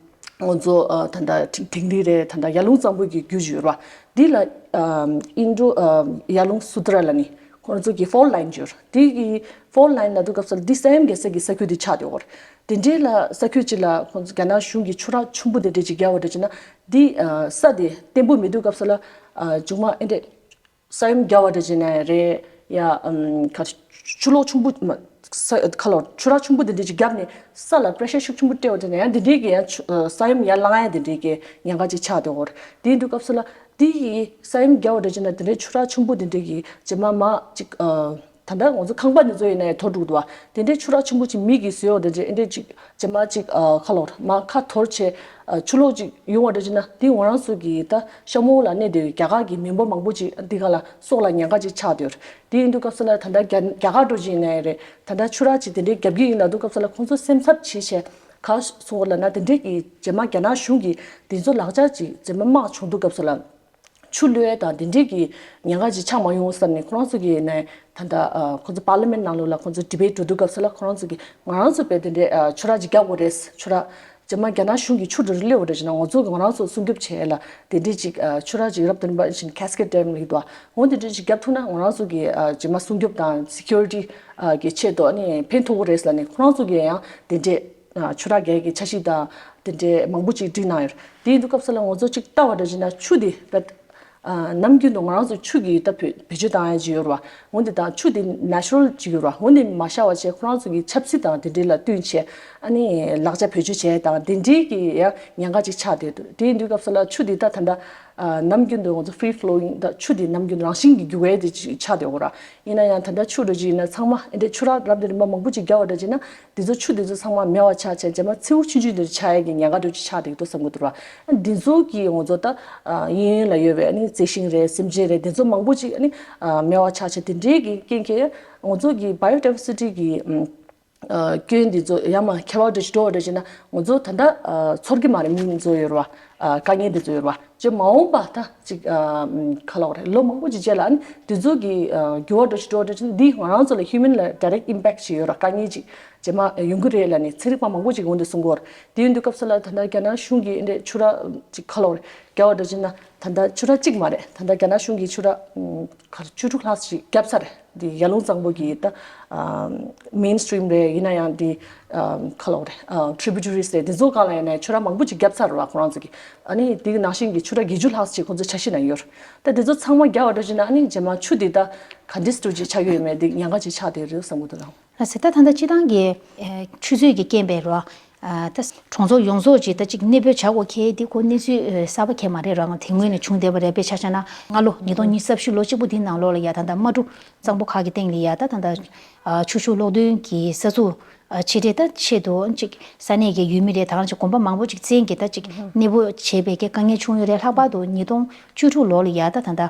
ང་ཚོ་ཨ་ད་ལྟ་དིང་དིང་རི་རེད། ད་ལྟ་ཡར་ཀླུང་གཙང་པོ་གི་རྒྱུད་ཅིག་ཡོད་རེད་བ། འདི་ལ་ཨ་ཨིན་ཌོ་ཨ་ཡར་ཀླུང་སུ་ཏྲ་ལ་ནི་ཁོ་ཚོ་གི་ཕོལ་ལ་ཡིན་ཅིག་ཡོད་རེད། འདི་གི་ཕོལ་ལ་ཡིན་ལབ་དུས་སྐབས་སུ་ལ་འདི་ས་ཡོམ་རྒྱག་ས་གི་ས་ཁུལ་འདི་ཆགས་བསྡད་ཡོད་རེད། དེ་འདྲའི་ལ་ས་ཁུལ་གཅིག་ལ་ཁོང་ཚོ་རྒྱ་ནག་གཞུང་གིས་ཆུ་རགས་ཆེན་པོ་དེ་འདྲས་ཅིག་བརྒྱབ་པ་འདྲ་བྱས་ན་འདི་ཨ་ས་དེ་བརྟན་པོ་མེད་དུས་སྐབས་སུ་ལ་ཨ་མཇུག་མ་ཨེ་འདྲས་ས་ཡོམ་བརྒྱབ་པ་འདྲ་བྱས་ན་རེད་ཡ། ཨམ་ཁ་ཆུ་ལོག་ཆེན་པོ་མ་ས་ཁ་ལོ་ཆུ་རགས་ཆེན་པོ་དེ་འདྲས་ཅིག་བརྒྱབ་ནས་ས་ལ་པེ་རེ་ཤར་ཤུགས་ཆེན་པོ་སྤྲད་པ་དེ་ནས་ཡང་དེ་འདྲས་ཀྱི་ཡང་ཆུ་ཨ་ས་ཡོམ་ཡར་ལངས་ཡ་དེ་འདྲས་ཀྱི་ཉེན་ཁ་ཅིག་ཆགས་བསྡད་ཡོད་རེད། དེ་ཡིན་དུས་སྐབས་སུ་ལ་འདི་ཡི་ས་ཡོམ་བརྒྱབ་པ་འདྲ་བྱས་ན་དེ་འདྲའི་ཆུ་རགས་ཆེན་པོ་དེ་འདྲས་ཀྱི་རྗེས་མ་མ་ཅིག་ཨ། ད་ལྟ་ང་ཚོ་ཁང་པ་འདི་ཚོ་ཡིན་ན་ཡང་དོར་འགྲོ་གི་འདུག་བ། དེ་འདྲའི་ཆུ་རགས་ཆེན་པོ་ཅིག་མི་གིས་བཟོས་པ་དེ་འདྲ་ཨེ་འདྲས་ཅིག་རྗེས་མ་ཅིག་ཨ་ཁ་ལོར་མ་ཁ་དོར་བྱས་ཨ་ཆུ་ལོག་ཅིག་ཡོང་བ་འདྲ་ཅིག་ན་དེ་ང་རང་ཚོ་གི་ད་ཤ་མོ་ལ་གནས་བསྡད་པའི་རྒྱ་གར་གྱི་མི་འབོར་མང་པོ་ཅིག་འདི་ག་ལ་སྲོག་ལ་ཉེན་ཁ་ཅིག་ཆགས་བསྡད་ཡོད་རེད། དེ་ཡིན་དུས་སྐབས་སུ་ལ་ད་ལྟ་རྒྱ་རྒྱ་གར་འགྲོ་ཅིག་ཡིན་ན་ཡང་རེད། ད་ལྟ་ཆུ་རགས་ཅིག་དེ་འདྲའི་བརྒྱབ་ཀྱི་ཡིན་ལབ་དུས་སྐབས་སུ་ལ་ཁོང་ཚོ་སེམས་འཚབ་བྱས་བྱས་ག་སོང་བ་ལབ་ན་དེ་འདྲའི་གི་རྗེས་མ་རྒྱ་ནག་གཞུང་གིས་དེ་ཚོ་ལག་ཆ་ཅིག་རྗེས་མ་དམག་བྱུང་དུས་སྐབས་སུ་ལ། ཆུ་གློད་དང་དེ་འདྲའི་གི་ཉེན་ཁ་ཅིག་ཆགས་མ་ཡོང་བསམ་ནས་ཁོ་རང་ཚོ་གི་ནས་ད་ལྟ་ཨ་ཁོ་ཚོ་པར་ལི་མེན་ནང་ལོགས་ལ་ཁོ་ཚོ་ཌི་བེ་ཊི་འགྲོ་དུས་སྐབས་སུ་ལ་ཁོ་རང་ཚོ་གི་ང་རང་ཚོ་དཔེ་དེ་འདྲའི་ཨ་ཆུ་རགས་ཅིག་རྒྱག་དགོས་རེད། ཆུ་རགས་རྗེས་མ་རྒྱ་ནག་གཞུང་གིས་ཆུ་འདི་རུ་གློད་དགོས་རེད་ཅེ་ན་ང་ཚོ་གི་ང་རང་ཚོ་སྲུང་སྐྱོབ་བྱེད་ཡས་ལ་དེ་འདྲའི་ཅིག་ཨ་ཆུ་རགས་ཅིག་རབ་ཏུ་རིམ་པ་བཞིན་ཁེ་སི་ཀེ་ཌི་ཌེམ་ལ་ཡོད་དོ། འོ་དེ་འདྲའི་ཅིག་རྒྱབ་ཐུབ་ན་ང་རང་ཚོ་གི་ཨ་རྗེས་མ་སྲུང་སྐྱོབ་དང་སི་ཁུ་རི་ཊི་ཨ་གི་ཆེད་དུ་ཨ་ནི་ཕན་ཐོགས་ཀྱི་རེད་ལབ་ནས་ཁོ་རང་ཚོ་གི་ཡང་དེ་འདྲའི། ཨ་ཆུ་རགས་རྒྱག་གི་འཆར་གཞི་དང་དེ་འདྲའི་མང་པོ་ཅིག་བསྒྲིགས་གནང་ཡོད་རེད། དེ་ཡིན་དུས་སྐབས་སུ་ལ་ང་ཚོ་ཅིག་ལྟ་བ་འདྲ་བྱས་ན་ཆུ་དེ་བེད་ཨ་ནམ་རྒྱུན་དུ་ང་རང་ཚོ་ཆུ་གི་ད་བེད་བེད་སྤྱོད་བཏང་ཡ་ཅིག་ཡོད་རེད་བ། འོན་ཏེ་ད་ཆུ་དེ་ནེ་ཅུ་རལ་ཅིག་ཡོད་རེད་བ། འོན་ཏེ་མ་བཞག་པ་བྱས་ཁོ་རང་ཚོ་གི་ཆབ་སྲིད་དང་དེ་འདྲའི་ལ་བསྟུན་བྱས་ཨ་ནི་ལག་ཆ་བེད་སྤྱོད་བྱས་དང་དེ་འདྲའི་གི་ཡ་ཉེན་ཁ་ཅིག་ཆགས་བསྡད་འདུག་དེ་ཡིན་དུས་སྐབས་སུ་ལ་ཆུ་དེ་ད་ད་ལྟ་ཨ་ནམ་རྒྱུན་དུ་ང་ཚོ་ཕི་རི་ཕི་ལོ་ཡིང་ད་ཆུ་དེ་ནམ་རྒྱུན་རང་བཞིན་གྱི་རྒྱུ་བས་དེ་ཅིག་ཆགས་བསྡད་ཡོད་རེད་བ། ཡིན་ན་ཡང་ད་ལྟ་ཆུ་འདྲ་ཅིག་ཡིན་ན་ཚང་མ་ཨེ་འདྲའི་ཆུ་རགས་རབ་དང་རིམ་པ་མང་པོ་ཅིག་བརྒྱབ་པ་འདྲ་ཅིག་ན། དེ་ཚོ་ཆུ་དེ་ཚོ་ཚང་མ་མེད་པ་ཆགས་བྱས་རྗེས་མ་མཚེའུ་ཆུང་ཆུང་དེ་ཆགས་ཡས་ཀྱི་ཉེན་ཁ་འདྲ་ཅིག་ཆགས་བསྡད་ཀྱི་འདུག་བསམ་གྱི་འདུག་ར། འདི་ཚོ་གི་ང་ཚོ་ད་གཡས་གཡོན་ལ་ཡོད་པའི་ཨ་ནི་རྩི་ཤིང་རེད། སེམས་ཅན་རེད། དེ་ཚོ་མང་པོ་ཅིག་ཨ་ནི་མེད་པ་ཆགས་བྱས་དེ་འདྲའི་གི་རྐྱེན་གྱིས་ང་ཚོ་གི་བ་ཡོ་ཌའི་ཝར་སི་ཊི་གི་སྐྱོན་འདི་ཚོ་ཡང་མ་ཁྱད་པར་འདྲ་ཅིག་འགྲོ་བ་འདྲ་ཅིག་ན་ང་ཚོ་ད་ལྟ་ཚོར་གྱི་མ་རེད། མི་ཚོ་ཡོད་ར་བ། དཀའ་ངལ་འདི་ཚོ་ཡོད་ར་བ། ཅེས་མ་འོངས་པ་ད་ཅིག་ཨ་ཁ་ལོག་རེད། ལོ་མང་པོ་ཅིག་རྗེས་ལ་ཨ་ནི་དེ་ཚོ་གི་ཨ་འགྱུར་བ་འགྲོ་ཞིག་འགྲོ་འགྲོ་ཅིག་འདི་ང་རང་ཚོ་ལ་ཧིའུ་མན་ལ་ཌའི་རེག་ཊི་ཨིམ་པེག་ཊི་ཞིག་ཡོད་ར། དཀའ་ངལ་ཅིག་རྗེས་མ་ཡོང་གི་རེད་ལབ་ནས་ཚན་རིག་པ་མང་པོ་ཅིག་གིས་འོ་འདི་གསུང་གི་ཡོད་རེད། དེ་ཡིན་དུས་སྐབས་སུ་ལ་ད་ལྟ་རྒྱ་ནག་གཞུང་གིས་འདི་ཆུ་རགས་ཅིག་ཁ་ལོག་རེད། རྒྱ་བ་འགྲོ་ཅིག་ན་ད་ལྟ་ཆུ་རགས་གཅིག་མ་རེད། ད་ལྟ་རྒྱ་ནག་གཞུང་གིས་ཆུ་རགས་ཨ་ག་རེ་བཅུ་དྲུག་ལྷག་ཅིག་བརྒྱབ་ཚར་རེད། འདི་ཡར་ཀླུང་གཙང་པོ་གི་ད་ཨ་མེན་སི་ཊི་རིམ་རེད། ཡིན་ན་ཡང་འདི་ཨ་ཁ་ལོག་རེད། ཨ་ཊི་རི་བུ་ཊ་རི་སི་རེད། འདི་ཚོ་སྒང་ལ་ཡིན་ན་ཆུ་རགས་མང་པོ་ཅིག་བརྒྱབ་ཚར་རེད་བ། ཁོ་རང་ཚོ་གིས་ཨ་ནི་འདི་གི་ནང་བཞིན་གྱི་ཆུ་རགས་བརྒྱད་ཅུ་ལྷག་ཅིག་ཁོ་ཚོ་འཆར་གཞི་ནང་ཡོད་རེད། ད་འདི་ཚོ་ཚང་མ་རྒྱ་བ་འགྲོ་ཅིག་ན་ཨ་ནི་རྗེས་མ་ཆུ་འདི་ད་ག་འདྲས་འགྲོ་ཅིག་ཆགས་ཀྱི་ཡོད་མེད་འདི་ཉེན་ཁ་ཅིག་ཆགས་བསྡད་རེད་བསམ་གྱི་འདུག་ལགས། ལགས་སེ། ད་ད་ལྟ་སྤྱིར་བཏང་གི་ཨེ་ཆུ་མཛོད་ཀྱི་རྐྱེན་པས་རོ། ཨ་ད་གྲོང་ཚོ་ཡོངས་རྫོགས་ཀྱི་ད་ཅིག་གནས་སྤོས་བྱ་དགོས་ཁེལ་འདི་ཁོ་གནས་ཚུལ་ཨེ་གསར་པ་ཁེལ་མ་རེད་ར། ང་དེ་སྔོན་ནས་བྱུང་བསྡད་པ་རེད། དཔེ་ཆ་བཞག་ན་སྔ་ལོ་ཉིས་སྟོང་ཉི་ཤུ་རྩ་བཞི་ལོ་གཅིག་པུ་འདིའི་ནང་ལོགས་ལ་ཡ་ད་ད་རྨ་གྲུ་གཙང་པོ་ཁག་གི་སྟེང་ལ་ཡ་ད་ད་ད་ ཨ་ཆུ་ཤུགས་གློག་འདོན་གྱི་ས་ཚུགས་ཨ་ཆེ་གྲས་ད་ཆེད་དུ་ཅིག་ས་གནས་ཀྱི་ཡུལ་མི་རེད། ད་ག་ཅིག་གོམ་པ་མང་པོ་ཅིག་བཙན་གྱིས་ད་ཅིག་གནས་སྤོ་བྱས་པའི་གི་དཀའ་ངལ་བྱུང་ཡོད་རེད། ལྷག་པར་དུ་ཉིས་སྟོང་བཅུ་དྲུག་ལོ་ལ་ཡ་ད་ད་ད་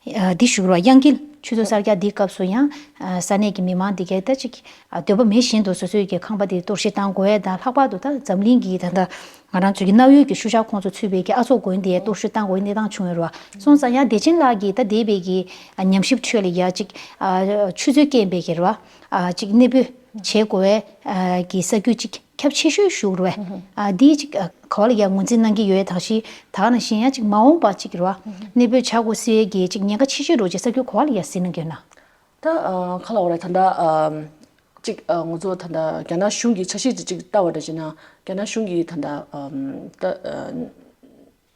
ཨ་འདི་ཞུ་རོགས། གཡང་འགུལ་ཆུ་ཚོད་གསར་རྒྱག་འདིའི་སྐབས་སུ་ཡང་ཨ་ས་གནས་ཀྱི་མི་མང་འདི་གས་ད་ཅིག་ཨ་འདོད་པ་མེད་བཞིན་དུ་སོ་སོའི་གི་ཁང་པ་དེ་གཏོར་བཤིག་བཏང་དགོས་ཡས་དང་། ལྷག་པར་དུ་ད་འཛམ་གླིང་གི་ད་ད་ང་རང་ཚོའི་གི་གནའ་བོའི་གི་ཤུལ་བཞག་ཁོངས་སུ་ཚུད་པའི་གི་ཨ་སོག་དགོན་དེ་གཏོར་བཤིག་བཏང་དགོས་ཡས་གནས་སྟངས་བྱུང་ཡོད་རེད་བ། སོང་ཙང་ཡང་བདེ་ཆེན་ལགས་ཀྱིས་ད་འདས་པའི་གི་ཨ་ཉམས་ཞིབ་ཁྲོད་ལ་ཡ་ཅིག་ཨ་ཆུ་ཚོད་རྐྱེན་པས་གི་རེད་བ། ཨ་ཅིག་གནས་སྤོས་བྱེད་དགོས་ཡས་ཨ་གི་ས་ཁུལ་ཅིག་ཁྱབ་ཆེ་ཤོས་ཞུགས་རེད་བས། ཨ་འདི་ཅིག་ཨ་ག་བ་ལ་ཡ་ངོས་འཛིན་གནང་གི་ཡོད་ད་ཞིག་ད་ག་ནང་བཞིན་ཡང་ཅིག་མ་འོངས་པ་ཅིག་རེད་བ། གནས་སྤོས་བྱ་དགོས་སའི་གི་ཅིག་ཉེན་ཁ་ཆེ་ཤོས་རོ་ཅིག་ས་ཁུལ་ག་བ་ལ་ཡ་གཟིགས་གནང་གི་ཡོད་ན། ད་ཨ་ག་ལ་བ་རེད་ད་ད་ཨ་ཅིག་ཨ་ང་ཚོ་ད་ད་རྒྱ་ནག་གཞུང་གི་འཆར་གཞི་དེ་ཅིག་ལྟ་བ་འདྲ་བྱས་ན་རྒྱ་ནག་གཞུང་གི་ད་ད་ཨ་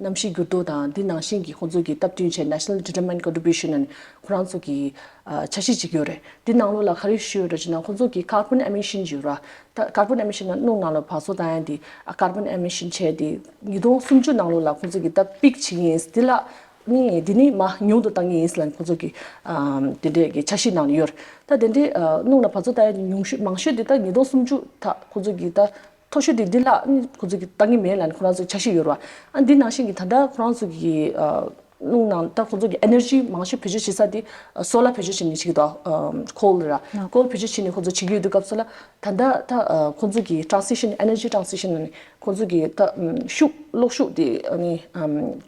གནམ་གཤིས་འགྱུར་ལྡོག་དང་འདི་ནང་བཞིན་གྱི་ཁོང་ཚོ་གི་སྟབས་བསྟུན་བྱས་National Determined Contribution ནས་ཁོ་རང་ཚོ་གི་ཨ་འཆར་གཞི་ཅིག་ཡོད་རེད། འདི་ནང་ལོགས་ལ་ག་རེ་ཞུས་ཡོད་རེད་ཅེ་ན་ཁོང་ཚོ་གི་carbon emission ཅིག་ཡོད་ར། ད་carbon emission ན་སྣུམ་ནང་ལ་བ་ཚོ་བཏང་ཡ་འདི་ཨ་carbon emission བྱས་འདི་ཉིས་སྟོང་སུམ་ཅུ་ནང་ལོགས་ལ་ཁོང་ཚོ་གི་ད་peak བྱེད་ཀྱི་ཡིན། འདི་ལ་ནི་འདི་ནི་མ་ཉུང་དུ་བཏང་གི་ཡིན་ཟེར་ལ་ཁོང་ཚོ་གི་ཨ་དེ་འདྲས་ཀྱི་འཆར་གཞི་ནང་ལ་ཡོད་རེད། ད་དེ་འདྲས་ཨ་སྣུམ་ལ་བ་ཚོ་བཏང་ཡ་ཉུང་ཤོས་མང་ཤོས་འདི་ད་ཉིས་སྟོང་སུམ་ཅུ་ད་ཁོང་ཚོ་གི་ད་མཐོ་ཤོས་དེ་འདི་ལ་ནི་ཁོ་ཚོ་གི་བཏང་གི་མེད་ལ་ནི་ཁོ་རང་ཚོ་འཆར་གཞི་ཡོད་ར། ཨ་འདི་ནང་བཞིན་གྱི་ད་ལྟ་ཁོ་རང་ཚོ་གི་ཨ་སྣུམ་ནང་ད་ཁོ་ཚོ་གི་ཨེ་ནར་ཇི་མང་ཤོས་བེད་སྤྱོད་བྱེད་ས་དེ་སོ་ལར་བེད་སྤྱོད་བྱེད་ནི་ཞིག་དང་ཁོལ་ར། ཁོལ་བེད་སྤྱོད་བྱེད་ནི་ཁོ་ཚོ་བྱེད་ཀྱི་ཡོད་དུས་སྐབས་སུ་ལ་ད་ལྟ་ད་ཁོ་ཚོ་གི་transition energy transition ནི་ཁོ་ཚོ་གི་ད་ཤུགས་གློག་ཤུགས་དེ་ནི་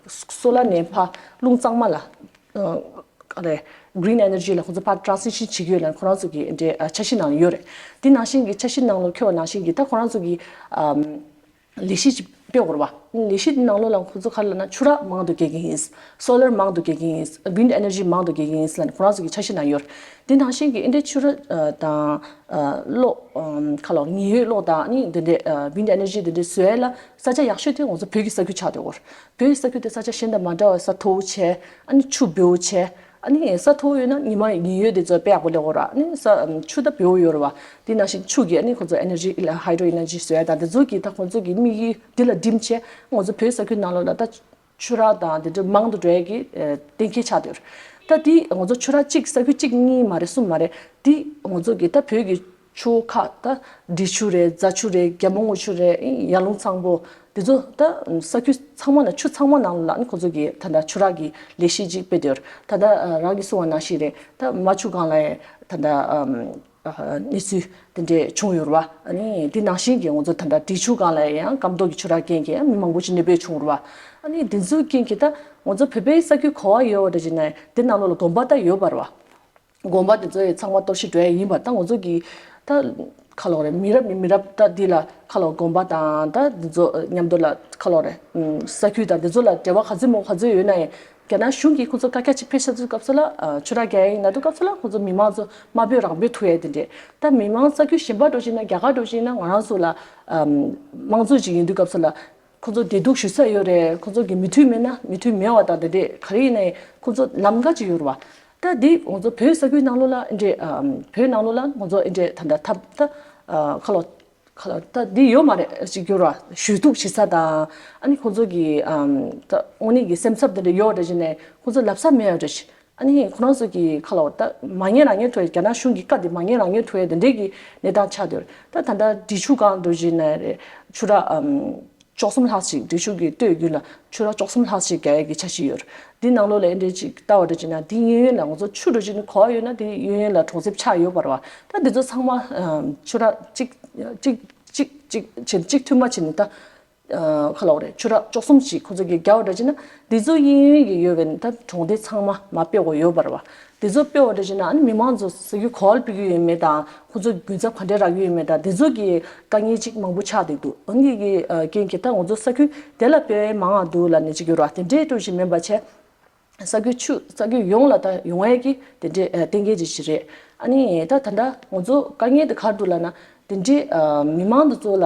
སོ་ལར་ནས་ཕར་རླུང་གཙང་མ་ལ་ཨ་རེ་green energy ལ་ཁོ་ཚོ་ཕར་transition བྱེད་ཀྱི་ཡོད་ལ་ཁོ་རང་ཚོ་གི་འདྲའི་ཨ་འཆར་གཞི་ནང་ཡོད་རེད། དེ་ནང་བཞིན་གྱི་འཆར་གཞི་ནང་ལ་འཁོད་པ་ནང་བཞིན་གྱི་ད་ཁོ་རང་ཚོ་གི་ཨམ་ལས་གཞི་ཅིག་སྤེལ་དགོས་རེད་བ། ལས་གཞི་དེ་ནང་ལོགས་ལ་ཁོ་ཚོ་ག་རེ་ལབ་ན་ཆུ་རགས་མང་དུ་སྐྱེད་ཀྱི་ཡིན། སོ་ལར་མང་དུ་སྐྱེད་ཀྱི་ཡིན། wind energy མང་དུ་སྐྱེད་ཀྱི་ཡིན་ལབ་ནས་ཁོ་རང་ཚོ་གི་འཆར་གཞི་ནང་ཡོད་རེད། དེ་ནང་བཞིན་གྱི་འདྲའི་ཆུ་རགས་ཨ་དང་ཨ་གློག་ཨམ་ག་ལོག་ཉི་འོད་གློག་དང་ནི་འདི་འདྲའི་ཨ་wind energy འདི་འདྲའི་བཟོ་ཡ་ལ་ས་ཆ་ཡག་ཤོས་དེ་ང་ཚོ་བོད་ཀྱི་ས་ཁུལ་ཆགས་བསྡད་ཡོད་རེད། བོད་ས་ཁུལ་དེ་ས་ཆ་གཞན་དང་མ་འདྲ་བར་ས་མཐོ་བོ་བྱས། ཨ་ནི་ཆུ་འབེལ་བོ་བྱས། ཨ་ནི་ས་མཐོ་བོ་ཡོད་ན་ཉི་མ་ཉི་འོད་དེ་ཚོ་དཔེ་ཡག་པོ་སླེབས་ཡོད་ར། ཨ་ནི་ས་ཨམ་ཆུ་ད་འབེལ་བོ་ཡོད་རེད་བ། དེ་ནང་བཞིན་ཆུ་གི་ཨ་ནི་ཁོ་ཚོ་ཨེ་ནར་ཇི་ལ་hydro energy བཟོ་ཡ་དང་དེ་ཚོ་གི་ད་ཁོ་ཚོ་གི་དམིགས་ཡུལ་དེ་ལ་བསྒྲིམས་བྱས་ང་ཚོ་བོད་ས་ཁུལ་ནང་ལོགས་ལ་ད་ཆུ་རགས་དང་དེ་འདྲ་མང་དུ་འགྲོ་ཡ་གི་ཨ་གཏན་འཁེལ་ཆགས་བསྡད་ཡོད་རེད། ད་དེ་ང་ཚོ་ཆུ་རགས་གཅིག་ས་ཁུལ་གཅིག་གཉིས་མ་རེད་གསུམ་མ་རེད། དེ་ང་ཚོ་གི་ད་བོད་ཀྱི་ཆུ་ཁག་ད་འབྲི་ཆུ་རེད། རྫ་ཆུ་རེད། རྒྱལ་མོ་རྔུལ་ཆུ་རེད། ཡར་ཀླུང་གཙང་པོ་འདི་ཚོ་ད་ས་ཁུལ་ཚང་མ་ནང་ཆུ་ཚང་མ་ནང་ལ་ནི་ཁོ་ཚོ་གི་ད་ལྟ་ཆུ་རགས་ཀྱི་ལས་གཞི་ཅིག་སྤེལ་དེ་ཡོད་རེད། ད་ལྟ་རང་གིས་གསུངས་པ་ནང་བཞིན་རེད། ད་རྨ་ཆུ་སྒང་ལ་ད་ལྟ་གནས་ཚུལ་དེ་འདྲས་བྱུང་ཡོད་རེད་བ། ཨ་ནི་དེ་ནང་བཞིན་གྱི་ང་ཚོ་ད་ལྟ་འབྲི་ཆུ་སྒང་ལ་ཡང་སྐམ་མདོག་གི་ཆུ་རགས་རྐྱེན་གྱིས་མི་མང་པོ་ཅིག་གནས་སྤོས་བྱུང་རེད་བ། ཨ་ནི་དེ་ཚོའི་རྐྱེན་གྱིས་ད་ང་ཚོ་བོད་པའི་ས་ཁུལ་ག་བ་ཡོད་པ་འདྲ་ཅིག་ན་དེ་ནང་ལོགས་ལ་དགོན་པ་ད་ཡོད་པ་རེད་བ། དགོན་པ་དེ་ཚོ་ཡི་ཚང་མ་གཏོར་བཤིག་འགྲོ་ཡ་ཡིན་པ་ད་ང་ཚོ་གི་ད་ཁ་ལོ་རེད། མི་རབས་ནས་མི་རབས་ད་འདི་ལ་ཁ་ལོ་དགོན་པ་དང་ད་འདི་ཚོ་མཉམ་དུ་ལ་ཁ་ལོ་རེད། ས་ཁུལ་དང་འདི་ཚོ་ལ་འབྲེལ་བ་ག་ཚོད་མོ་ག་ཚོད་ཡོད་ན་ཡང་རྒྱ་ནག་གཞུང་གིས་ཁོ་ཚོ་བཀའ་རྒྱ་ཅིག་ཕེབས་ས་དུས་སྐབས་སུ་ལ་ཆུ་རགས་རྒྱག་ཡ་ཡིན་ན་དུས་སྐབས་སུ་ལ་ཁོ་ཚོ་མི་མང་ཚོ་དམའ་འབེབས་རང་འབེབས་ཐུག་ཡ་དེ་འདྲས། ད་མི་མང་ས་ཁུལ་གཞན་པ་འགྲོ་ཅིག་ན་རྒྱ་གར་འགྲོ་ཅིག་ན་ང་རང་ཚོ་ལ་དམངས་གཙོ་ཅིག་ཡིན་དུས་སྐབས་སུ་ལ། ཁོ་ཚོ་བདེ་སྡུག་ཞུ་ས་ཡོད་རེད། ཁོ་ཚོ་གི་མོས་མཐུན་མེད་ན་མོས་མཐུན་མེད་པ་དང་དེ་འདྲས་ག་རེ་ཡིན་ནའི་ཁོ་ཚོ་ལམ་ཁ་ཅིག་ཡོད་རེད་བ། ད་འདི་ང་ཚོ་བོད་ས་ཁུལ་ནང་ལོགས་ལ་འདྲེ་ཨམ་བོད་ནང་ལོགས་ལ་ང་ཚོ་འདྲེ་ད་ལྟ་ཐབས་ད་ཁ་ལོ་ཁ་ལོ་ད་འདི་ཡོད་མ་རེད་ཅིག་ཡོད་རེད་བ། ཞུ་གཏུག་བྱེད་ས་དང་ཨ་ནི་ཁོ་ཚོ་གི་ཨམ་ད་དངོས་གནས་ཀྱི་སེམས་འཚབ་དེ་འདྲས་ཡོད་རེད་ཅེ་ནས་ཁོ་ཚོ་ལབ་ས་མེད་པ་འདྲ་ཞིག་ཨ་ནི་ཁོ་རང་ཚོ་གི་ཁ་ལོ་ད་མ་ཉན་རང་ཉན་ཐུབ་ཡ་རྒྱ་ནག་གཞུང་གི་བཀའ་དེ་མ་ཉན་རང་ཉན་ཐུབ་ཡ་དེ་འདྲས་ཀྱི་གནས་སྟངས་ཆགས་བསྡད་ཡོད་རེད། ད་ད་ལྟ་འབྲི་ཆུ་སྒང་འགྲོ་ཅེ་ན་རེད། ཆུ་རགས་ཨམ། བཅུ་གསུམ་ལྷག་ཅིག་འབྲི་ཆུ་གི་སྟོད་རྒྱུད་ལ་ཆུ་རགས་བཅུ་གསུམ་ལྷག་ཅིག་རྒྱག་ཡས་ཀྱི་འཆར་གཞི་ཡོད་རེད། འདི་ནང་ལོགས་ལ་ཨེ་འདྲས་ཅིག་ལྟ་བ་འདྲ་ཅིག་ན་འདི་གཡས་གཡོན་ལ་ང་ཚོ་ཆུ་འདྲ་ཅིག་ནི་གོ་བ་ཡོད་ན་འདི་གཡས་གཡོན་ལ་གྲོང་གསེབ་ཆགས་ཡོད་པ་རེད་བ། ད་འདི་ཚོ་ཚང་མ་ཆུ་རགས་གཅིག་གཅིག་གཅིག་གཅིག་བྱས་གཅིག་མཐུན་མ་བྱས་ནས་ད་ཁ་ལོག་རེད། ཆུ་རགས་བཅུ་གསུམ་ཅིག་ཁོ་ཚོ་གི་རྒྱག་པ་འདྲ་ཅིག་ན་འདི་ཚོ་གཡས་གཡོན་གྱི་ཡོད་པའི་ད་གྲོང་སྡེ་ཚང་མ་མ་སྤེལ་བ་ཡོད་པ་རེད་བ། དེ་ཚོ་སྤེལ་བ་འདྲ་བྱས་ན་ཨ་ནི་མི་མང་ཚོ་ས་རྒྱུ་ག་བ་ལ་སྤེལ་གྱི་ཡོད་མེད་དང་ཁོ་ཚོ་རྒྱུན་ཚབ་ག་འདྲས་རག་གི་ཡོད་མེད་དང་དེ་ཚོ་གི་དཀའ་ངལ་ཅིག་མང་པོ་ཆགས་བསྡད་འདུག་ཨ་ནི་གི་རྐྱེན་གྱིས་ད་ང་ཚོ་ས་རྒྱུ་དེ་ལ་སྤེལ་མང་བ་འདུག་ལབ་ནས་ཅིག་ཡོད་ར། དེ་འདྲས་འདྲ་བྱས་མིན་པ་བྱས་ས་རྒྱུ་ཆུ་ས་རྒྱུ་ཡོངས་ལ་ད་ཡོང་ཡས་ཀྱི་དེ་འདྲས་གཏན་འཁེལ་ཅིག་ཅིག་རེད། ཨ་ནི་ད་ད་ལྟ་ང་ཚོ་དཀའ་ངལ་དེ་ག་རེ་འདུག་ལབ་ན་དེ་འདྲས་མི་མང་དེ་ཚོ་ལ་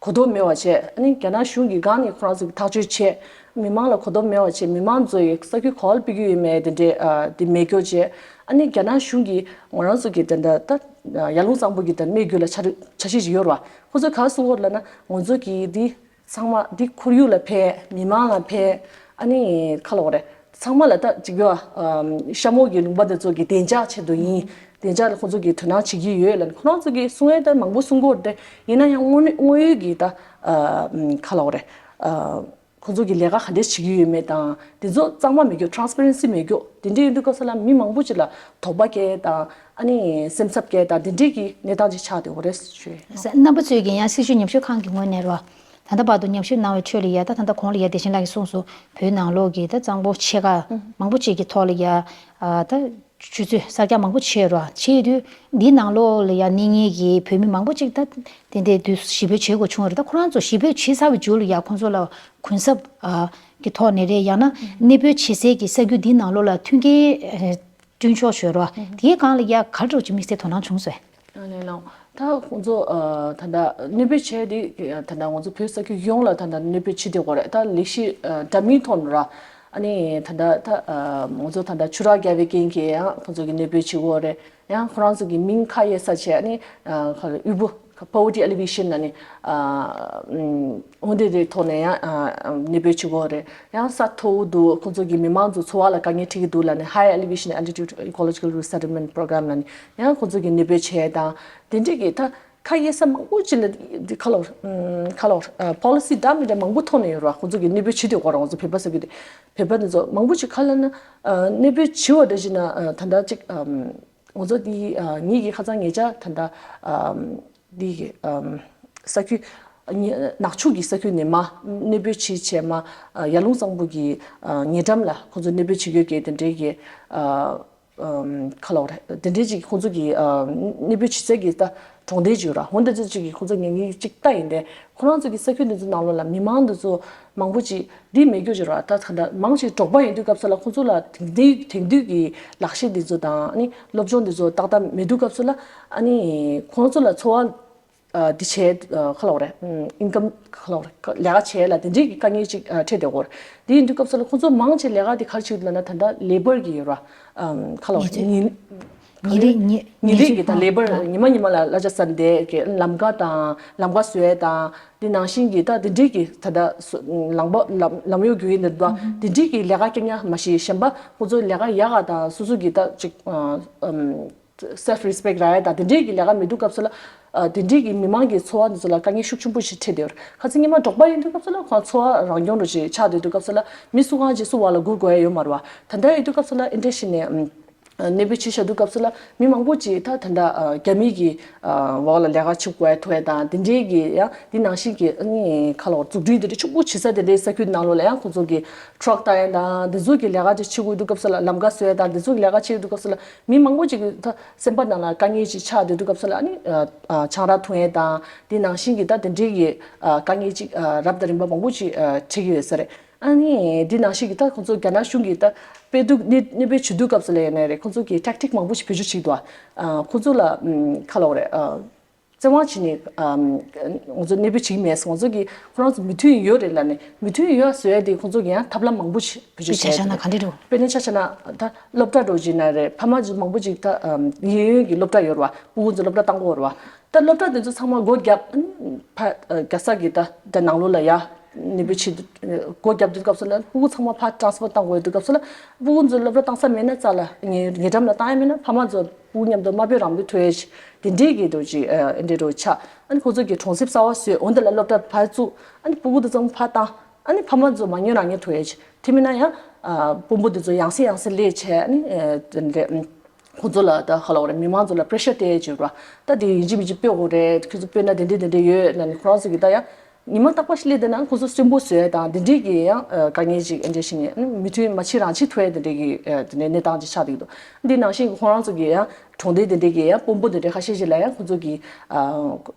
གོ་རྟོགས་མེད་པ་བྱས། ཨ་ནི་རྒྱ་ནག་གཞུང་གི་སྒང་ནས་ཁོ་རང་ཚོ་གི་ཐག་གཅོད་བྱས། མི་མང་ལ་གོ་རྟོགས་མེད་པ་བྱས། མི་མང་ཚོ་ཡི་ས་རྒྱུ་ག་བ་ལ་སྤེལ་རྒྱུ་ཡོད་མེད་དེ་འདྲས་ཨ་དེ་མེད་སྐྱོ་བྱས། ཨ་ནི་རྒྱ་ནག་གཞུང་གིས་ང་རང་ཚོ་གི་དེ་འདྲ་ད་ཡར་ཀླུང་གཙང་པོ་གི་དེ་སྨད་རྒྱུད་ལ་འཆར་འཆར་གཞི་ཞིག་ཡོད་རེད་བ། ཁོ་ཚོས་ག་རེ་གསུང་གི་ཡོད་ལབ་ན་ང་ཚོ་གི་འདི་ཚང་མ་འདི་ཁོར་ཡུག་ལ་ཕན། མི་མང་ལ་ཕན། ཨ་ནི་ཁ་ལོག་རེད། ཚང་མ་ལ་ད་ཅིག་ཡོད་ཨ་ཤ་མོ་གི་ལུང་པ་དེ་ཚོ་གི་བདེ་འཇགས་ཆེད་དུ་ཡིན། བདེ་འཇགས་ལ་ཁོང་ཚོ་གིས་དོ་སྣང་བྱེད་ཀྱི་ཡོད་ལབ་ནས་ཁོ་རང་ཚོ་གིས་གསུང་ཡས་ད་མང་པོ་གསུང་གི་ཡོད་རེད་དེ། ཡིན་ན་ཡང་དངོས་གནས་དངོས་ཡོད་ཀྱི་ད་ཨ་ཨམ་ག་ལབ་དགོས་རེད། ཨ་ཁོང་ཚོ་གིས་ལས་ཀ་ག་འདྲས་བྱེད་ཀྱི་ཡོད་མེད་དང་དེ་ཚོ་གཙང་མ་མེད་རྒྱུ། transparency མེད་རྒྱུ། དེ་འདྲས་ཡིན་དུས་སྐབས་སུ་ལ་མི་མང་པོ་ཅིག་ལ་དོགས་པ་སྐྱེ་དང་ཨ་ནི་སེམས་འཚབ་སྐྱེ་དང་དེ་འདྲས་ཀྱི་གནས་སྟངས་ཅིག་ཆགས་བསྡད་ཡོད་རེད་ཞུ་ཡས། རྣམ་པ་ཚོས་ཀྱིས་ཡང་སྲིད་བྱུས་ཉམས་ཞིབ་ཁང་གི་ངོས་ནས་རོ། ད་ལྟ་བར་དུ་ཉམས་ཞིབ་གནང་བའི་ཁྲོད་ལ་ཡ་ད་ད་ལྟ་གོང་ལ་ཡ་བདེ་ཆེན་ལགས་ཀྱིས་གསུངས་སོང་། བོད་ནང་ལོགས་ཀྱི་ད་གཙང་པོ་ཕྱེད་ཀ་མང་པོ་ཅིག་གི་ཐོག་ལ་ཡ་ཨ་ད་ཆུ་ཚོད་གསར་རྒྱག་མང་པོ་བྱས་རོ། བྱས་དུས་འདི་ནང་ལོགས་ལ་ཡ་གནས་ངེས་ཀྱི་བོད་མི་མང་པོ་ཅིག་ད་དེ་འདྲའི་དུས་ཞི་རྒོལ་བྱེད་དགོས་བྱུང་བ་རེད། ད་ཁོ་རང་ཚོ་ཞི་རྒོལ་བྱེད་ཚར་བའི་མཇུག་ལ་ཡ་ཁོང་ཚོ་ལ་གུན་གསབ་ཨ་གི་ཐོག་ནས་རེད། ཡང་ན་གནས་སྤོས་བྱེད་སའི་གི་ས་ཁུལ་འདི་ནང་ལོགས་ལ་མཐུན་རྐྱེན་ཨ་བསྐྲུན་ཆོག་ཞུ་རོ། དེའི་སྒང་ལ་ཡ་ག་འདྲ་ཅིག་དམིགས་བསལ་དོ་སྣང་བྱུང་སོང་། ཨ་ནི་ལགས། ད་ཁོང་ཚོ་ཨ་ད་ལྟ་གནས་སྤོས་བྱས་ཏེ་ད་ལྟ་ང་ཚོ་བོད་ས་ཁུལ་ཡོངས་ལ་ད་ལྟ་གནས་སྤོས་བྱེད་བསྡད་ཡོད་རེད། ད་ལས་གཞི་ཨ་འདྲ་མིན་ཐོག་ནས་ར། ཨ་ནི་ད་ལྟ་ད་ཨ་ང་ཚོ་ད་ལྟ་ཆུ་རགས་བརྒྱབ་པའི་རྐྱེན་གྱིས་ཡང་ཁོང་ཚོ་གིས་གནས་སྤོས་བྱེད་ཀྱི་ཡོད་རེད། ཡང་ཁོ་རང་ཚོ་གི་མིང་ཁ་གཡར་ས་བྱས་ཨ་ནི་ཨ་ག་རེ་དབུལ་པོ་poverty alleviation ཨ་ནི་ཨ་ཨུམ། འོ་དེ་དེ་ཐོག་ནས་ཡང་ཨ་ཨ་གནས་སྤོས་བྱེད་ཀྱི་ཡོད་རེད། ཡང་ས་མཐོ་པོ་འདུག་ཁོང་ཚོ་གི་མི་མང་ཚོ་འཚོ་བ་ལ་དཀའ་ངལ་འཕྲད་ཀྱི་འདུག་ལབ་ནས་high elevation altitude ecological resettlement program ལབ་ནས་ཡང་ཁོང་ཚོ་གི་གནས་སྤོས་བྱས་དང་དེ་འདྲས་ཀྱི་ད་ཁ་གཡར་ས་མང་པོ་ཅིག་ལ་འདི་ག་ལབ་ཨུམ་ག་ལབ་ཨ་policy འདྲ་མི་འདྲ་མང་པོ་ཐོག་ནས་ཡོད་རེད་བ། ཁོང་ཚོ་གི་གནས་སྤོས་བྱེད་དུས་སྐོར་ང་ཚོ་བོད་པ་ཟེར་གི་དེ་བོད་པ་འདི་ཚོ་མང་པོ་ཅིག་ག་ལབ་ན་ཨ་གནས་སྤོས་བྱེད་པ་འདྲ་ཞིག་ན་ཨ་ད་ལྟ་ཅིག་ཨམ། ང་ཚོ་འདི་ཨ་ངེད་ཀྱིས་ཁ་སང་ཉེ་ཆར་ད་ལྟ་ཨམ་འདི་གི་ཨམ་ས་ཁུལ་ཉེ་ནག་ཆུ་གི་ས་ཁུལ་ནས་མར་གནས་སྤོས་བྱས་བྱས་མར་ཨ་ཡར་ཀླུང་གཙང་པོ་གི་ཨ་ཉེ་འགྲམ་ལ་ཁོང་ཚོ་གནས་སྤོས་བྱེད་དགོས་ཀྱི་དེ་འདྲའི་གི་ཨ་ཨམ་ག་ལབ་རེད། དེ་འདྲའི་ཅིག་ཁོང་ཚོ་གི་ཨ་གནས་སྤོས་བྱེད་སའི་གི་ད་གྲོང་རྡལ་ཅིག་ཡོད་ར། འོ་འདི་ཚོ་ཅིག་གི་ཁོང་ཚོ་ངེད་ངེད་ཅིག་ལྟ་ཡིན་ཏེ་ཁོ་རང་ཚོ་གི་ས་ཁུལ་འདི་ཚོ་ནང་ལོགས་ལ་མི་མང་འདི་ཚོ་མང་པོ་ཅིག་འདི་མེད་རྒྱུ་ཅིག་ར། ད་ད་ལྟ་མང་ཆེ་འབྲོག་པ་ཡིན་དུས་སྐབས་སུ་ལ་ཁོང་ཚོ་ལ་དེང་དུས་དེང་དུས་ཀྱི་ལག་ཤེས་འདི་ཚོ་དང་ཨ་ནི་སློབ་སྦྱོང་འདི་ཚོ་ཏག་ཏག་མེད་དུས་སྐབས་སུ་ལ་ཨ་ནི་ཁོང་ཚོ་ལ་འཚོ་བ་ཨ་འདི་བྱས་ཨ་ག་ལབ་དགོས་རེད། ཨིན་ཀམ་ག་ལབ་དགོས་རེད། ལས་ཀ་བྱས་ལ་དེ་འདྲའི་གི་དཀའ་ངལ་ཅིག་ཨ་འཕྲད་བསྡད་ཡོད་རེད། དེ་ཡིན་དུས་སྐབས་སུ་ལ་ཁོང་ཚོ་མང་ཆེ་ལས་ཀ་དེ་ག་རེ་བྱེད་ཀྱི་འདུག་ལབ་ན་ད་ལྟ་labour གི་ཡོད་ར། ཨམ་ག་ལབ་དགོས་རེད། ཉིན་ཉིན་རེ་ཉིན་ཉིན་རེ་གི་ད་labour ཉི་མ་ཉི་མ་ལ་གླ་ཆ་ཟ་བསྡད་གི་ལམ་ཁ་དང་ལམ་ཁ་བཟོ་ཡས་དང་དེ་ནང་བཞིན་གྱི་ད་དེ་འདྲའི་གི་ད་ལྟ་སུ་ལམ་པ་ལམ་ལམ་གཡོག་རྒྱུག་ཡས་འདི་འདྲ་དེ་འདྲའི་གི་ལས་ཀ་རྐྱང་རྐྱང་མ་ཤེས་གཞན་པ་ཁོང་ཚོ་ལས་ཀ་ཡག་ག་དང་སོ་སོ་གི་ད་ཅིག་ཨམ། self respect རག་ཡ་དང་དེ་འདྲའི་གི་ལས་ཀ་མེད་དུས་སྐབས་སུ་ལ་ཨ་དེ་འདྲའི་གི་མི་མང་གི་འཚོ་བ་འདི་ཚོ་ལ་དཀའ་ངལ་ཤུགས་ཆེན་པོ་ཞིག་འཕྲད་བསྡད་ཡོད་རེད། ཁ་སང་སྔོན་མ་འབྲོག་པ་ཡིན་དུས་སྐབས་སུ་ལ་ཁོང་འཚོ་བ་རང་སྐྱོང་འདྲ་ཞིག་ཆགས་བསྡད་དུས་སྐབས་སུ་ལ་མི་སུ་གང་ཅིག་སུ་བ་ལ་སྒུར་དགོས་ཡ་ཡོད་མ་རེད་བ། ད་ལྟ་ཡིན་དུས་སྐབས་སུ་ལ་ཨེ་འདྲ་ཞིག་ནས་ཨམ་གནས་སྤོས་བྱེད་བཞག་དུས་སྐབས་སུ་ལ་མི་མང་པོ་ཅིག་ད་ད་ལྟ་ཨ་རྒྱ་མི་གི་ཨ་འོག་ལ་ལས་ཀ་བྱེད་དགོས་ཡ་ཐུག་ཡ་དང་དེ་འདྲའི་གི་ཡང་དེ་ནང་བཞིན་གི་ཨ་ནི་ཁ་ལོ་འཛུགས་སྐྲུན་དེ་འདྲ་ཕྱུག་པོ་བྱེད་ས་དེ་འདྲའི་ས་ཁུལ་ནང་ལོགས་ལ་ཡང་ཁོང་ཚོ་གི་ཊྲག་བཏང་ཡ་དང་དེ་ཚོ་གི་ལས་ཀ་དེ་བྱེད་དགོས་དུས་སྐབས་སུ་ལ་ལམ་ཁ་བཟོ་ཡ་དང་དེ་ཚོ་གི་ལས་ཀ་བྱེད་དུས་སྐབས་སུ་ལ། མི་མང་པོ་ཅིག་གི་ད་སེམས་པ་ནང་ལ་དཀའ་ངལ་ཅིག་ཆགས་བསྡད་དུས་སྐབས་སུ་ལ་ཨ་ནི་ཨ་ཨ་ཆང་རག་འཐུང་ཡས་དང་དེ་ནང་བཞིན་གྱི་ད་དེ་འདྲའི་གི་ཨ་དཀའ་ངལ་ཅིག་ཨ་རབ་དང་རིམ་པ་མང་པོ་ཅིག་ཨ་འཕྲད་ཀྱི་ཡོད་ས་རེད། ཨ་ནི་དེ་ནང་བཞིན་གྱི་ད་ཁོང་ཚོ་རྒྱ་ནག་གཞུང་གིས་ད་དཔེ་སྡུག་གནས་གནས་སྤོས་བྱེད་དུས་སྐབས་སུ་ལ་ཡིན་ནའི་རེད། ཁོང་ཚོ་གིས་ཊེག་ཊིག་མང་པོ་ཞིག་བེད་སྤྱོད་བྱེད་ཀྱི་འདུག་ཨ་ཁོང་ཚོ་ལ་ཨམ་ག་ལབ་དགོས་རེད། ཨ་བཙན་དབང་བྱས་ནས་ཨམ་ང་ཚོ་གནས་སྤོས་བྱེད་ཀྱི་མེད། ང་ཚོ་གིས་ཁོ་རང་ཚོ་མོས་མཐུན་ཡོད་རེད་ལབ་ནས་མོས་མཐུན་ཡོད་བཟོ་ཡ་དེ་ཁོང་ཚོ་གིས་ཡང་ཐབས་ལམ་མང་པོ་ཞིག་བེད་སྤྱོད་དཔེ་ཆ་བྱས་བཞག་ན་ག་འདྲ་འདུག་དཔེར་ན་ཆ་བཞག་ན་ད་སློབ་གྲྭ་འདྲ་བོ་ཅིག་ཡིན་ན་རེད། ཕ་མ་ཚོ་མང་པོ་ཅིག་ད་ཨམ་གཡས་གཡོན་གྱི་སློབ་གྲྭ་ཡོད་རེད་བ། སྤུ་གུ་ཚོ་སློབ་གྲྭ་བཏང་གི་ཡོད་རེད་བ། ད་སློབ་གྲྭ་དེ་ཚོ་ཚང་མ་སྒོ་བརྒྱབ། ཨ་ནི་ཕ་ཨ་རྒྱལ་ས་གི་ད་ད་ནང་ལོགས་ལ་ཡ་གནས་སྤོས་བྱེད་དུས་སྒོ་བརྒྱབ་དུས་སྐབས་སུ་ལ་སྤུ་གུ་ཚང་མ་ཕར་ཊྲན་སི་ཕར་བཏང་དགོས་དུས་སྐབས་སུ་ལ་སྤུ་གུ་ཚོ་སློབ་གྲྭ་བཏང་ས་མེད་ན་རྩ་ལ་ཉེ་ཉེ་འགྲམ་ལ་བཏང་ཡ་མེད་ན་ཕ་མ་ཚོ་སྤུ་གུ་མཉམ་དུ་དམའ་དཔེ་རང་འདུག་ཐོས་ཡ་ཞིག་དེ་འདྲའི་གི་འདྲ་བོ་ཅིག་ཨ་འདྲའི་འདྲ་བོ་ཆགས། ཨ་ནི་ཁོང་ཚོ་གི་གྲོང་གསེབ་གསར་པ་བཟོས། འོ་འདི་ལ་སློབ་གྲྭ་ཕར་བཙུགས། ཨ་ནི་སྤུ་གུ་དེ་ཚང་མ་ཕར་བཏང་། ཨ་ནི་ཕ་མ་ཚོ་མ་ཉོས་རང་ཉོས་ཐུབ་ཡ་ཆེ། དེ་མིན་ན་ཡང་ཨ་དཔོན་པོ་དེ་ཚོ་ཡང་སེ་ཡང་སེ་སླེབས་བྱས། ཨ་ནི་ཨ་དེ་འདྲས་ཁོང་ཚོ་ལ་ད་ག་ལབ་དགོས་རེད། མི་མང་ཚོ་ལ་པི་རེ་ཤར་སྤྲད་ཡ་ཅིག་རེད་བ། ད་དེ་ཡིན་གཅིག་མིན་གཅིག་སྤོ་དགོས་རེད། ཁྱོད་ཚོ་སྤོས་ན་དེ་འདྲས་དེ་འདྲས་ཡོད་ལབ་ནས་ཁོ་རང་ཚོ་གི་ད་ཡང་ཉི་མ་རྟག་པར་སླེབས་བསྡད་ན་ཁོང་ཚོ་གསོན་པོ་བཟོ་ཡ་དང་དེ་འདྲས་ཀྱི་ཡང་ཨ་དཀའ་ངལ་ཅིག་ཨ་འདྲས་ཞིག་ནས་མོས་མཐུན་མ་བྱེད་རང་བྱེད་ཐུབ་ཡ་དེ་འདྲས་ཀྱི་ཨ་དེ་འདྲས་གནས་སྟངས་ཅིག་ཆགས་བསྡད་ཀྱི་འདུག་འདི་ནང་བཞིན་གྱི་ཁོ་རང་ཚོ་གི་ཡང་གྲོང་སྡེ་དེ་འདྲས་ཀྱི་ཡང་དཔོན་པོ་དེ་འདྲས་ཁ་ཤས་ཤིག་ལ་ཡང་ཁོང་ཚོ་གི་ཨ་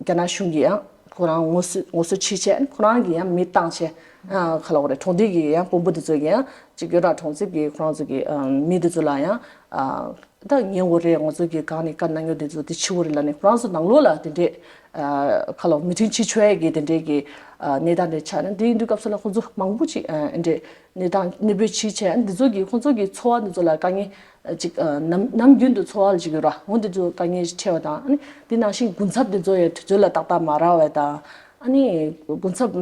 རྒྱ་ནག་གཞུང་གི་ཡང་ཁོ་རང་ངོ་སོ་ངོ་སོ་ཕྱིས་བྱས། ཁོ་རང་གི་ཡང་མི་བཏང་བྱས། ཨ་ག་ལབ་དགོས་རེད། གྲོང་སྡེ་གི་ཡང་དཔོན་པོ་དེ་ཚོ་གི་ཡང་ཅིག་གྱོད་ར་གྲོང་གསེབ་ཀྱི་ཁོ་རང་ཚོ་གི་ཨ་མི་དེ་ཚོ་ལ་ཡང་ཨ་ད་ཉན་དགོས་རེད། ང་ཚོ་གི་གང་ནས་བཀའ་གནང་ཡོད་དེ་ཚོ་དེ་བྱེད་དགོས་རེད་ལབ་ནས་ཁོ་རང་ཚོ་ནང་ལོགས་ལ་དེ་འདྲས་ཨ་ག་ལབ་མོས་མཐུན་བྱེད་ཆོག་ཡས་ཀྱི་དེ་འདྲས་ཀྱི་ཨ་གནས་སྟངས་དེ་ཆགས་ནས། དེ་ཡིན་དུས་སྐབས་སུ་ལ་ཁོང་ཚོ་མང་པོ་ཅིག་ཨ་འདྲས་གནས་སྟངས་གནས་སྤོས་བྱེད་བྱས། ཨ་འདི་ཚོ་གི་ཁོང་ཚོ་གི་འཚོ་བ་འདི་ཚོ་ལ་དཀའ་ངལ་ཅིག་ཨ་ནམ་ནམ་རྒྱུན་དུ་འཚོ་བ་ལ་ཅིག་ཡོད་ར། འོ་འདི་ཚོ་དཀའ་ངལ་ཅིག་འཕྲད་པ་དང་། ཨ་ནི་འདི་ནང་བཞིན་གུན་གསབ་འདི་ཚོ་ཡང་དུས་ཚོད་ལ་ཏག་ཏག་མ་རག་པ་དང་། ཨ་ནི་གུན་གསབ་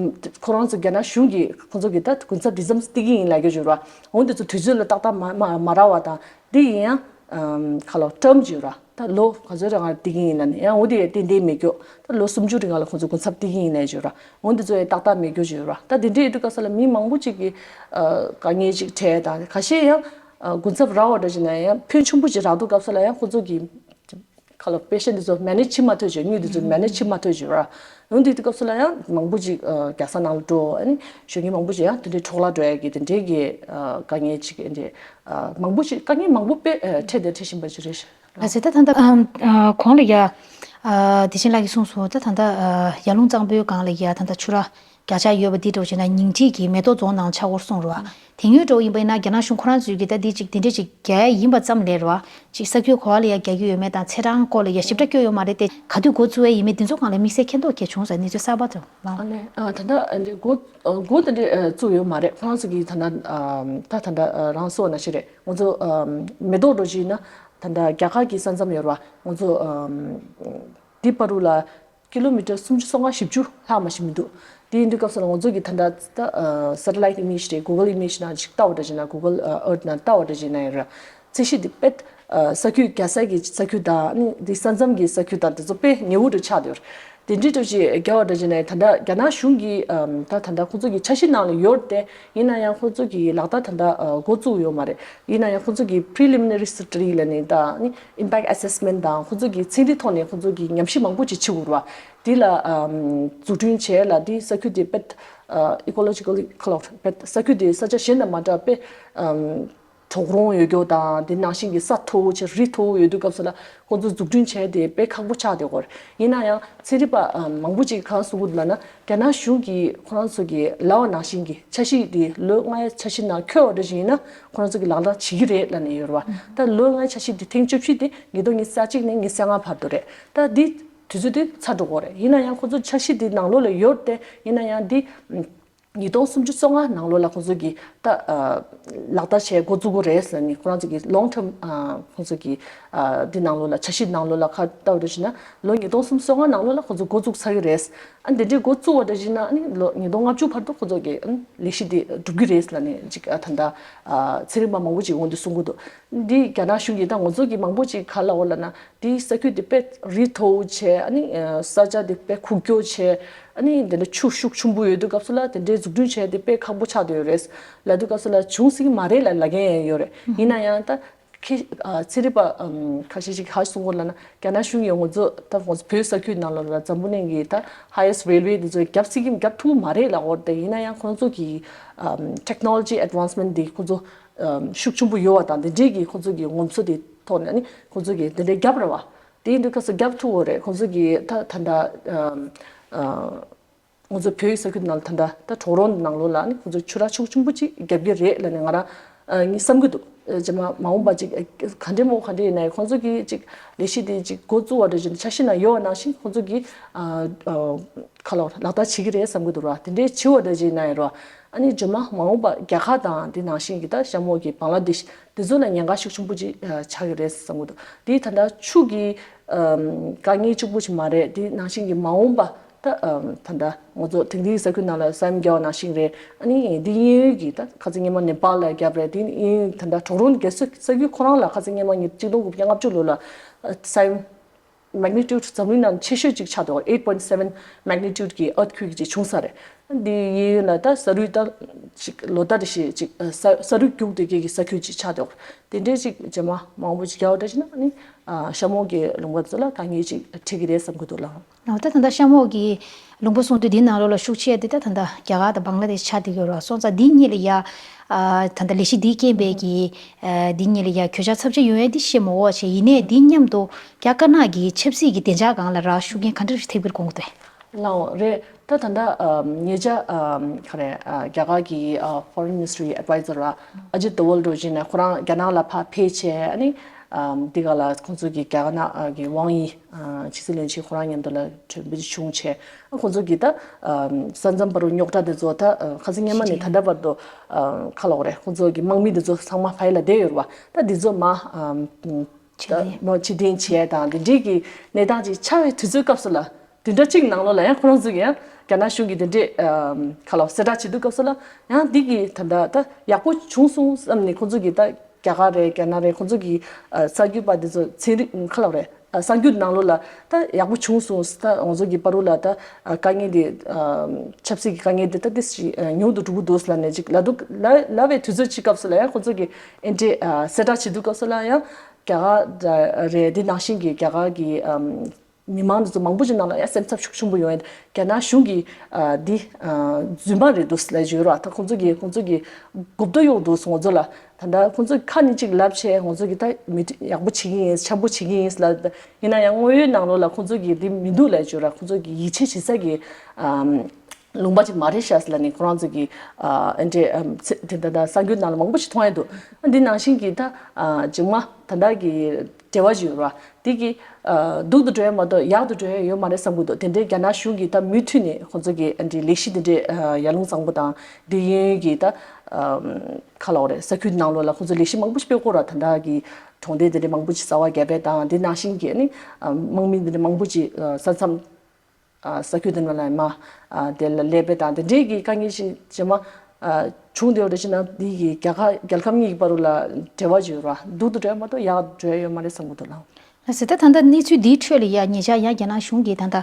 ཁོ་རང་ཚོ་རྒྱ་ནག་གཞུང་གིས་ཁོང་ཚོ་གིས་ད་གུན་གསབ་འདི་ཙམ་སྟེར་གྱི་ཡིན་ལབ་ཀྱི་ཡོད་ར། འོ་འདི་ཚོ་དུས་ཚོད་ལ་ཏག་ཏག་མ་མ་མ་རག་པ་དང་། འདི་ཡིན་ཡང་ཨམ་ག་ལབ་ཊརམ་ཅིག་ཡོད་ར། ད་ལོ་ག་ཚོད་རང་ང་བསྡད་ཀྱི་ཡིན་ན་ནི་ཡང་འོ་དེ་ཏན་ཏན་མེད་རྒྱུ། ད་ལོ་སུམ་ཅུ་རིང་ལ་ཁོང་ཚོ་འགོ་འཚབ་བསྡད་ཀྱི་ཡིན་ནའི་བརྗོད་ར། འོ་འདི་ཚོ་ཡང་ཏག་ཏག་མེད་རྒྱུ་བརྗོད་ར། ད་དེ་འདྲའི་ཡོད་དུས་སྐབས་ས་ལ་མི་མང་པོ་ཅིག་གིས་ཨ་དཀའ་ངལ་ཅིག་འཕྲད་དང་ཁ་ཤས་ཡང་ཨ་འགོ་འཚབ་རག་པ་འདྲ་ཞིག་ན་ཡང་ཕོན་ཆུང་པོ་ཅིག་རག་དུས་སྐབས་ས་ལ་ཡང་ཁོང་ཚོ་གི་ཁ་ལོ་པེ་ཤན་འདི་ཚོ་མེ་ནེཇ་བྱེད་མ་ཐུབ་བརྗོད། དངུལ་འདི་ཚོ་མེ་ནེཇ་བྱེད་མ་ཐུབ་བརྗོད་ར། འོ་འདི་དུས་སྐབས་ས་ལ་ཡང་མང་པོ་ཅིག་ཨ་རྒྱལ་ས་ནང་ལ་འགྲོ། ཨ་ནི་གཞོན་སྐྱེས་མང་པོ་ཅིག་ཡང་དེ་འདྲའི་འཕྲོ་བརླག་འགྲོ་ཡ་གི་དེ་འདྲའི་གི་ཨ་དཀའ་ངལ་ཅིག་དེ་འདྲའི་ཨ་མང་པོ་ཅིག་དཀའ་ངལ་མང་པོ་དཔེ་ཨ་འཕྲད་དེ་འཕྲད་བཞིན་པ་ཅིག་རེད། ལགས་སེ། ད་ད་ལྟ་ཨམ་ཨ་གོང་ལ་ཡ་ཨ་བདེ་ཆེན་ལགས་ཀྱིས་གསུངས་སོང་། ད་ད་ལྟ་ཨ་ཡར་ཀླུང་གཙང་པོའི་སྒང་ལ་ཡ་ད་ལྟ་ཆུ་རགས་བརྒྱ་ཆ་ཡོད་པ་འདི་འདྲ་བྱས་ན་ཉིང་ཁྲི་གི་མེ་ཏོག་རྫོང་ནང་ཆགས་སྐོར་གསུངས་རེད་བ། དེ་ཉིད་འདྲ་བོ་ཡིན་པ་ཡིན་ན་རྒྱ་ནག་གཞུང་ཁོ་རང་ཚོས་ཀྱིས་ད་འདི་ཅིག་དེ་འདྲས་ཅིག་རྒྱག་ཡ་ཡིན་པ་ཙམ་ལས་རེད་བ། ཅིག་ས་ཁུལ་ག་པ་ལ་ཡ་རྒྱག་གི་ཡོད་མེད་དང་ཚེས་གྲངས་སྐོར་ལ་ཡ་ཞིབ་ཕྲ་བཀོད་ཡོད་མ་རེད་དེ། ག་དུས་འགོ་བཙུགས་ཡ་ཡིན་མེད་འདི་ཚོ་སྒང་ལ་དམིགས་བསལ་མཁྱེན་རྟོགས་གལ་བྱུང་ཟེར་གནས་ཚུལ་གསར་པ་དང་ལགས། ཨ་ནི་ཨ་ད་ལྟ་འདི་འགོ་འགོ་དེ་འདྲས་ཨ་བཙུགས་ཡོད་མ་རེད། ཁོ་རང་ཚོ་གིས་ད་ལྟ་ཨ་ད་ད་ལྟ་ཨ་རང་གསུངས་པ་ནང་བཞིན་རེད། ང་ཚོ་ཨ་མེ་ཏོག་འགྲོ་བཞིན་ན་ད་ལྟ་རྒྱ་གར་གྱི་ས་མཚམས་ཡོད་རེད་བ། ང་ཚོ་ཨ་འདི་བར་དུ་ལ་ཀི་ལོ་མི་ཊར་སུམ་ཅུ་སོ་ལྔ་བཞི་བཅུ་ལྷག་མ་ཞིག་མི་འདུག་དེ་ཡིན་དུས་སྐབས་སུ་ལ་ང་ཚོ་གིས་ད་ལྟ་ད་ཨ་སེ་ཊི་ལའིཊ་ཨི་མེཇ་དེ་གུ་གལ་ཨི་མེཇ་ནང་ཅིག་ལྟ་བ་འདྲ་བྱས་ན་གུ་གལ་ཨ་ཨརཐ་ནང་ལྟ་བ་འདྲ་བྱས་ན་ཡང་ར། ཚད་གཞི་དེ་དཔེ་ཨ་ས་ཁུལ་རྒྱལ་ས་གི་ས་ཁུལ་དང་ཨ་ནི་དེ་ས་མཚམས་ཀྱི་ས་ཁུལ་དང་དེ་ཚོ་དཔེ་ཉེ་བོ་འདྲ་ཆགས་བསྡད་ཡོད་རེད། དེ་འདྲའི་འདྲ་ཞིག་རྒྱག་པ་འདྲ་བྱས་ན་ད་ལྟ་རྒྱ་ནག་གཞུང་གིས་ཨམ་ད་ད་ལྟ་ཁོ་ཚོ་གི་འཆར་གཞི་ནང་ལ་ཡོད་རེད་དེ། ཡིན་ན་ཡང་ཁོ་ཚོ་གི་ལག་བསྟར་ད་ལྟ་ཨ་འགོ་བཙུགས་ཡོད་མ་རེད། ཡིན་ན་ཡང་ཁོ་ཚོ་གི་པི་རི་ལི་མི་ན་རི་སི་ཊ་ཌི་ལབ་ནས་ད་ཨ་ནི་ཨིམ་པེག་ཊི་ཨེ་སེ་སི་མེན་ཊི་དང་ཁོ་ཚོ་གི་ཚན་རིག་ཐོག་ནས་ཁོ་ཚོ་གི་ཉམས་ཞིབ་མང་པོ་ཅིག་བྱེད་དགོས་རེད་བ། དེ་ལ་ཨམ་འཛུགས་སྐྲུན་བྱས་ལ་དེ་ས་ཁུལ་དེ་དཔེ་ཨ་ཨི་ཀོ་ལོ་ཇི་ཀལ་ཁ་ལོ་དཔེ་ས་ཁུལ་དེ་ས་ཆ་གཞན་དང་མ་འདྲ་བ་དཔེ་ཨམ་གྲོག་རོང་ཡོད་རྒྱུ་དང་དེ་ནང་བཞིན་གྱི་ས་མཐོ་བོ་ཆེ་རི་མཐོ་བོ་ཡོད་དུས་སྐབས་སུ་ལ་ཁོང་ཚོ་འཛུགས་སྐྲུན་བྱས་ཏེ་དཔེ་ཁག་པོ་ཆགས་བསྡད་ཡོད་རེད། ཡིན་ན་ཡང་ཚན་རིག་པ་ཨ་མང་པོ་ཅིག་གང་གསུང་གི་འདུག་ལབ་ན་རྒྱ་ནག་གཞུང་གིས་ཁོ་རང་ཚོ་གི་ལབ་པ་ནང་བཞིན་གྱི་འཆར་གཞི་དེ་ལོ་ལྔའི་འཆར་གཞི་ནང་འཁོད་པ་འདྲ་ཞིག་ཡིན་ན་ཁོ་རང་ཚོ་གི་ལག་བསྟར་བྱེད་ཀྱི་རེད་ལབ་ནས་ཡོད་རེད་བ། ད་ལོ་ལྔའི་འཆར་གཞི་དེ་ཐེངས་བཅུ་བཞི་དེ་ཉིས་སྟོང་ཉི་ཤུ་རྩ་གཅིག་ནས་ཉི་ཤུ་རྩ་ལྔ་བར་དུ་རེད། ད་འདི་དུས་ཚོད་དེ་ཚར་འགྲོ་གི་རེད། ཡིན་ན་ཡང་ཁོ་ཚོ་འཆར་གཞི་དེ་ནང་ལོགས་ལ་ཡོད་དེ། ཡིན་ན་ཡང་འདི་ཉིས་སྟོང་སུམ་ཅུ་སོ་ལྔ་ནང་ལོགས་ལ་ཁོང་ཚོ་གིས་ད་ཨ་ལག་བསྟར་བྱས་འགོ་བཙུགས་དགོས་རེད་ཟེར་ནས་ཁོ་རང་ཚོ་གིས་ལོང་ཊརམ་ཨ་ཁོང་ཚོ་གིས་ཨ་འདི་ནང་ལོགས་ལ་འཆར་གཞི་ནང་ལོགས་ལ་ཁ་བལྟ་བ་འདྲ་བྱས་ན་ལོ་ཉིས་སྟོང་སུམ་ཅུ་སོ་ལྔ་ནང་ལོགས་ལ་ཁོང་ཚོ་འགོ་བཙུགས་ཚར་གྱི་རེད། ཨ་འདི་འདྲའི་འགོ་བཙུགས་པ་འདྲ་བྱས་ན་ཨ་ནི་ལོ་ཉིས་སྟོང་ལྔ་བཅུ་བར་དུ་ཁོང་ཚོ་གིས་ཨ་ནི་ལས་གཞི་འདི་སྒྲུབ་ཀྱི་རེད་ལབ་ནས་ཅིག་ཨ་ད་ལྟ་ཨ་ཚན་རིག་པ་མང་པོ་ཅིག་འོང་དུས་གསུང་གི་འདུག་འདི་རྒྱ་ནག་གཞུང་གིས་ད་ང་ཚོ་གིས་མང་པོ་ཅིག་ག་ལབ་ཡོད་ལབ་ན། དེའི་ས་ཁུལ་དེ་དཔེ་རི་མཐོ་བོ་བྱས། ཨ་ནི་ས་ཆ་དེ་དཔེ་ཁུག་ཀྱོག་བྱས། ཨ་ནི་དེ་འདྲ་ཆུ་ཤུགས་ཆེན་པོ་ཡོད་དུས་སྐབས་སུ་ལ་དེ་འདྲའི་འཛུགས་སྐྲུན་བྱས་ཏེ་དཔེ་ཁག་པོ་ཆགས་བསྡད་ཡོད་རེད་ལབ་དུས་སྐབས་སུ་ལ་བྱུང་སྲིད་ཀྱི་མ་རེད་ལབ་ལབ་མཁན་ཡང་ཡོད་རེད། ཡིན་ན་ཡང་ད་ཁྱེད་ཨ་ཚན་རིག་པ་ཨམ་ཁ་ཤས་ཤིག་གིས་གསུང་གི་ཡོད་ལབ་ན་རྒྱ་ནག་གཞུང་གིས་ང་ཚོ་ད་ང་ཚོ་བོད་ས་ཁུལ་ནང་ལ་ལ་འཛམ་བུ་གླིང་གི་ད་highest railway་དེ་ཚོ་བརྒྱབ་སྲིད་ཀྱི་བརྒྱབ་ཐུབ་ཀྱི་མ་རེད་ལབ་ཡོད་རེད། ཡིན་ན་ཡང་ཁོང་ཚོ་གི་ཨམ་technology advancement་དེ་ཁོང་ཚོ་ཨམ་ཤུགས་ཆེན་པོ་ཡོད་པ་དང་དེ་འདྲའི་གི་ཁོང་ཚོ་གི་ངོམ་སོ་དེ་ཐོག་ནས་ནི་ཁོང་ཚོ་གིས་དེ་འདྲའི་བརྒྱབ་རེད་བ། དེ་ཡིན་དུས་ཁ་སང་བརྒྱབ་ཐུབ་ཡོད་རེད། ཁོང་ཚོ་གིས་ད་ད་ལྟ་ཨམ་ཨ་ང་ཚོ་བོད་ཡིག་ས་ཁུལ་ནང་ལ་ད་ལྟ་ད་གྲོག་རོང་ནང་ལོགས་ལ་ནི་ཁོང་ཚོ་ཆུ་རགས་ཤུགས་ཆེན་པོ་ཅིག་བརྒྱབ་ཀྱི་རེད་ལབ་ནས་ང་རང་ཨ་ངས་བསམ་གྱི་འདུག་རྗེས་མ་མ་འོངས་པ་ཅིག་ག་འདྲས་མོ་ག་འདྲས་ཡིན་ན་ཡང་ཁོང་ཚོ་གིས་ཅིག་ལས་གཞི་དེ་ཅིག་འགོ་བཙུགས་པ་འདྲ་ཅིག་འཆར་གཞི་ནང་ཡོད་པ་ནང་བཞིན་ཁོང་ཚོ་གིས་ཨ་ཨ་ག་ལབ་ལག་བསྟར་བྱེད་ཀྱི་རེད་བསམ་གྱི་འདུག་ར། དེ་འདྲའི་བྱེད་པ་འདྲ་ཅིག་ཡིན་ན་ཡང་ར། ཨ་ནི་རྗེས་མ་མ་འོངས་པ་རྒྱ་གར་དང་དེ་ནང་བཞིན་གྱི་ད་ཤ་མོག་གི་བང་ལ་དེཤ་དེ་ཚོ་ལ་ཉེན་ཁ་ཤུགས་ཆེན་པོ་ཅིག་ཆགས་ཀྱི་རེད་བསམ་གྱི་འདུག་དེ་ད་ལྟ་ཆུ་གི་ཨམ་དཀའ་ངལ་གཅིག་པུ་ཅིག་མ་རེད། དེ་ནང་བཞིན་གྱི་མ་འོངས་པ་ད་ཨམ་ད་ལྟ་ང་ཚོ་དེང་དུས་ས་ཁུལ་ནང་ལ་ས་ཡོམ་བརྒྱབ་པ་ནང་བཞིན་རེད། ཨ་ནི་དེ་གཡས་གཡོན་གྱི་ད་ཁ་སང་སྔོན་མ་ནེ་པཱལ་ལ་བརྒྱབ་རེད། དེ་གཡས་གཡོན་ད་ལྟ་གྲོག་རོང་རྒྱལ་ས་ས་ཁུལ་ཁོ་རང་ལ་ཁ་སང་སྔོན་མ་ཉིས་གཅིག་སྟོང་དགུ་བརྒྱ་ལྔ་བཅུ་ལོ་ལ་ས་ཡོམ་magnitude་འཛམ་གླིང་ནང་ཆེ་ཤོས་ཅིག་ཆགས་འདུག eight point seven magnitude་གི་earthquake་ཅིག་བྱུང་ས་རེད། འདི་གཡས་གཡོན་ལ་ད་ས་རུད་ད་ཅིག་ལོ་ཟླ་རེ་བཞིན་ཅིག་ས་ས་རུད་རྒྱུག་བསྡད་མཁན་གྱི་ས་ཁུལ་ཅིག་ཆགས་འདུག་དེ་འདྲའི་ཅིག་རྗེས་མ་མང་པོ་ཅིག་རྒྱག་པ་འདྲ་ཞིག་ན་ནི་ཤ་མོག་གི་ལུང་པ་ཚོ་ལ་དཀའ་ངལ་ཅིག་འཕྲད་ཀྱི་རེད་བསམ་གྱི་འདུག་ལགས། འོ་ད་ད་ལྟ་ཤ་མོག་གི་ལུང་པ་གསུངས་དུས་འདིའི་ནང་ལོགས་ལ་ཤུགས་ཆེ་དེ་ད་ད་ལྟ་རྒྱ་གར་དང་བང་ལ་དེ་ཤ་ཆགས་བསྡད་ཡོད་རེད་བ། སོང་ཙང་འདི་གཉིས་ལ་ཡ་ད་ལྟ་ལས་གཞི་འདིའི་རྐྱེན་པས་ཀྱི་འདི་གཉིས་ལ་ཡ་གོད་ཆག་ཚབས་ཆེ་ཡོང་ཡ་འདི་བཤད་མ་འོས་བྱས། ཡིན་ནའི་འདི་མཉམ་དུ་རྒྱ་དཀར་ནག་གི་ཆབ་སྲིད་ཀྱི་བདེ་འཇགས་སྒང་ལ་ར་ཤུགས་རྐྱེན་ག་འདྲ་ཞིག་ཐེབས་ཀྱི་རེད་དགོངས་ཀྱི་འདུག་ལགས་འོ་རེད། ད་ད་ལྟ་ཉེ་ཆར་ག་རེ་རྒྱ་གར་གྱི་Foreign Ministry Advisor་ཨ་ཇིད་ཏོ་ཝལ་འདྲ་བོ་ཅིག་ཡིན་ན་ཁོ་རང་རྒྱ་ནག་ལ་ཕར་ཕེབས་བྱས། ཨ་ནི་འདི་ག་ལ་ཁོང་ཚོ་གི་རྒྱ་ནག་གི་ཝང་ཡི་ཕྱི་སྲིད་བློན་ཆེན་ཁོ་རང་མཉམ་དུ་ལ་གྲོས་མོལ་བྱུང་བྱས། ཁོང་ཚོ་གི་ད་ས་མཚམས་བར་རུ་རྙོག་དྲ་དེ་ཚོ་ད་ཁ་སང་སྔོན་མ་ནས་ད་ལྟ་བར་དུ་ཁ་ལོག་རེད། ཁོང་ཚོ་གི་དམག་མི་དེ་ཚོ་ཚང་མ་ཕ་ཡི་ལ་བསྡད་ཡོད་རེད་བ། ད་འདི་ཚོ་མ་ཕྱིར་འཐེན་བྱས་དང་དེ་འདྲའི་གི་གནས་སྟངས་ཅིག་ཆགས་པའི་དུས་ཚོད་སྐབས་སུ་ལ་བདུན་ཕྲག་གཅིག་ནང་ལོགས་ལ་ཡང་ཁོ་རང་ཚོ་གི་ཡང་རྒྱ་ནག་གཞུང་གི་དེ་འདྲའི་ཁ་ལོག་གསལ་བསྒྲགས་བྱེད་དུས་སྐབས་སུ་ལ་ཡང་འདི་གི་ད་ད་ད་ཡག་པོ་བྱུང་སོང་བསམ་ནས་ཁོང་ཚོ་གི་ད། རྒྱ་གར་རེད། རྒྱ་ནག་རེད། ཁོང་ཚོ་གི་ཨ་གསར་འགྱུར་པ་དེ་ཚོ་ཚན་རིག་ཁ་ལག་རེད། ཨ་གསར་འགྱུར་ནང་ལོགས་ལ་ད་ཡག་པོ་བྱུང་སོང་། ད་ང་ཚོ་གི་བར་དུ་ལ་ད་ཨ་དཀའ་ངལ་དེ་ཨ་ཆབ་སྲིད་ཀྱི་དཀའ་ངལ་དེ་ད་ཏིས་ཅིག་ཨ་ཉུང་དུ་འགྲོ་གི་འདུག་ལབ་ནས་ཅིག་ལབ་འདུག་ལབ་ལབ་པའི་དུས་ཚོད་ཅིག་སྐབས་སུ་ལ་ཡང་ཁོང་ཚོ་གི་ཨེ་འདྲའི་ཨ་གསལ་བསྒྲགས་བྱེད་དུས་སྐབས་སུ་ལ་ཡང་རྒྱ་གར་རེད། དེ་ནང་བཞིན་གྱི་རྒྱ་གར་གྱི་ཨམ་མི་མང་དེ་ཚོ་མང་པོ་ཅིག་ནང་ལ་ཡང་སེམས་འཚབ་ཤུགས་ཆེན་པོ་ཡོང་ཡོད། རྒྱ་ནག་གཞུང་གིས་ཨ་འདི་ཨ་རྫུན་མ་རེད་འདུག་ལབ་བརྗོད་ར། ད་ཁོང་ཚོ་གིས་ཁོང་ཚོ་གིས་གོ་བརྡ་གཡོག་འདུག་ང་ཚོ་ལ། ད་ལྟ་ཁོང་ཚོ་ཁ་ནས་ཅིག་ལབ་བྱས་ང་ཚོ་གིས་ད་མི་ཡག་པོ་བྱེད་ཀྱི་ཡིན། འཆམ་པོ་བྱེད་ཀྱི་ཡིན་ལབ། ཡིན་ན་ཡང་དངོས་ཡོད་ནང་ལོགས་ལ་ཁོང་ཚོ་གིས་འདི་མི་འདུག་ལབ་བརྗོད་ར། ཁོང་ཚོ་གིས་ཡིད་ཆེས་བྱེད་ས་གི་ཨམ་ལུང་པ་ཅིག་མ་རེད་ཤག་ལབ་ནས་ཁོ་རང་ཚོ་གིས་ཨ་ཨེ་འདྲའི་ཨམ་ཚེ་དེ་ད་ལྟ་གསར་འགྱུར་ནང་ལ་མང་པོ་ཞིག་མཐོང་ཡ་འདུག་འདི་ནང་བཞིན་གྱི་ད་ཨ་རྗེས་མ་ད་ལྟ་གི་འབྲེལ་བ་ཞིག་ཡོད་ར། དེ་གི་ཨ་སྡུག་ཏུ་འགྲོ་ཡ་མ་གཏོགས་ཡག་ཏུ་འགྲོ་ཡ་ཡོད་མ་རེད་བསམ་གྱི་འདུག་དེ་འདྲའི་རྒྱ་ནག་གཞུང་གིས་ད་མུ་མཐུད་ནས་ཁོང་ཚོ་གི་ཨ་འདྲའི་ལས་གཞི་དེ་འདྲའི་ཨ་ཡར་ལུང་བཟང་པོ་དང་དེ་ཡོང་ཡོང་གི་ད་ཨམ་ག་ལབ་དགོས་རེད། ས་ཁུལ་ནང་ལོགས་ལ་ཁོང་ཚོ་ལས་གཞི་མང་པོ་ཞིག་སྤེལ་གོ་ར། ད་ལྟ་གི་གྲོང་སྡེ་དེ་འདྲའི་མང་པོ་ཞིག་གསར་པ་བརྒྱབ་པ་དང་དེ་ནང་བཞིན་གྱི་ཨ་ནི་ཨ་དམག་མི་དེ་འདྲའི་མང་པོ་ཞིག་ཨ་ས་མཚམས་ཨ་ས་ཁུལ་དེ་ནང་ལ་མ་ཨ་དེ་ལ་སླེབས་པ་དང་དེ་འདྲའི་གི་དཀའ་ངལ་ཞིག་རྗེས་མ་ཨ་བྱུང་བསྡད་ཡོད་རེད། ཅེ་ན་འདི་གི་རྒྱལ་ཁབ་རྒྱལ་ཁབ་གཉིས་ཀྱི་བར་དུ་ལ་འབྲེལ་བ་ཅིག་ཡོད་ར། སྡུག་ཏུ་འགྲོ་ཡ་མ་གཏོགས་ཡག་འགྲོ་ཡ་ཡོད་མ་རེད་བསམ་གྱི་འདུག་ལགས། ལགས་སོ། ད་ད་ལྟ་གནས་ཚུལ་འདིའི་ཁྲོད་ལ་ཡ་ཉེ་ཆར་ཡ་རྒྱ་ནག་གཞུང་གིས་ད་ལྟ་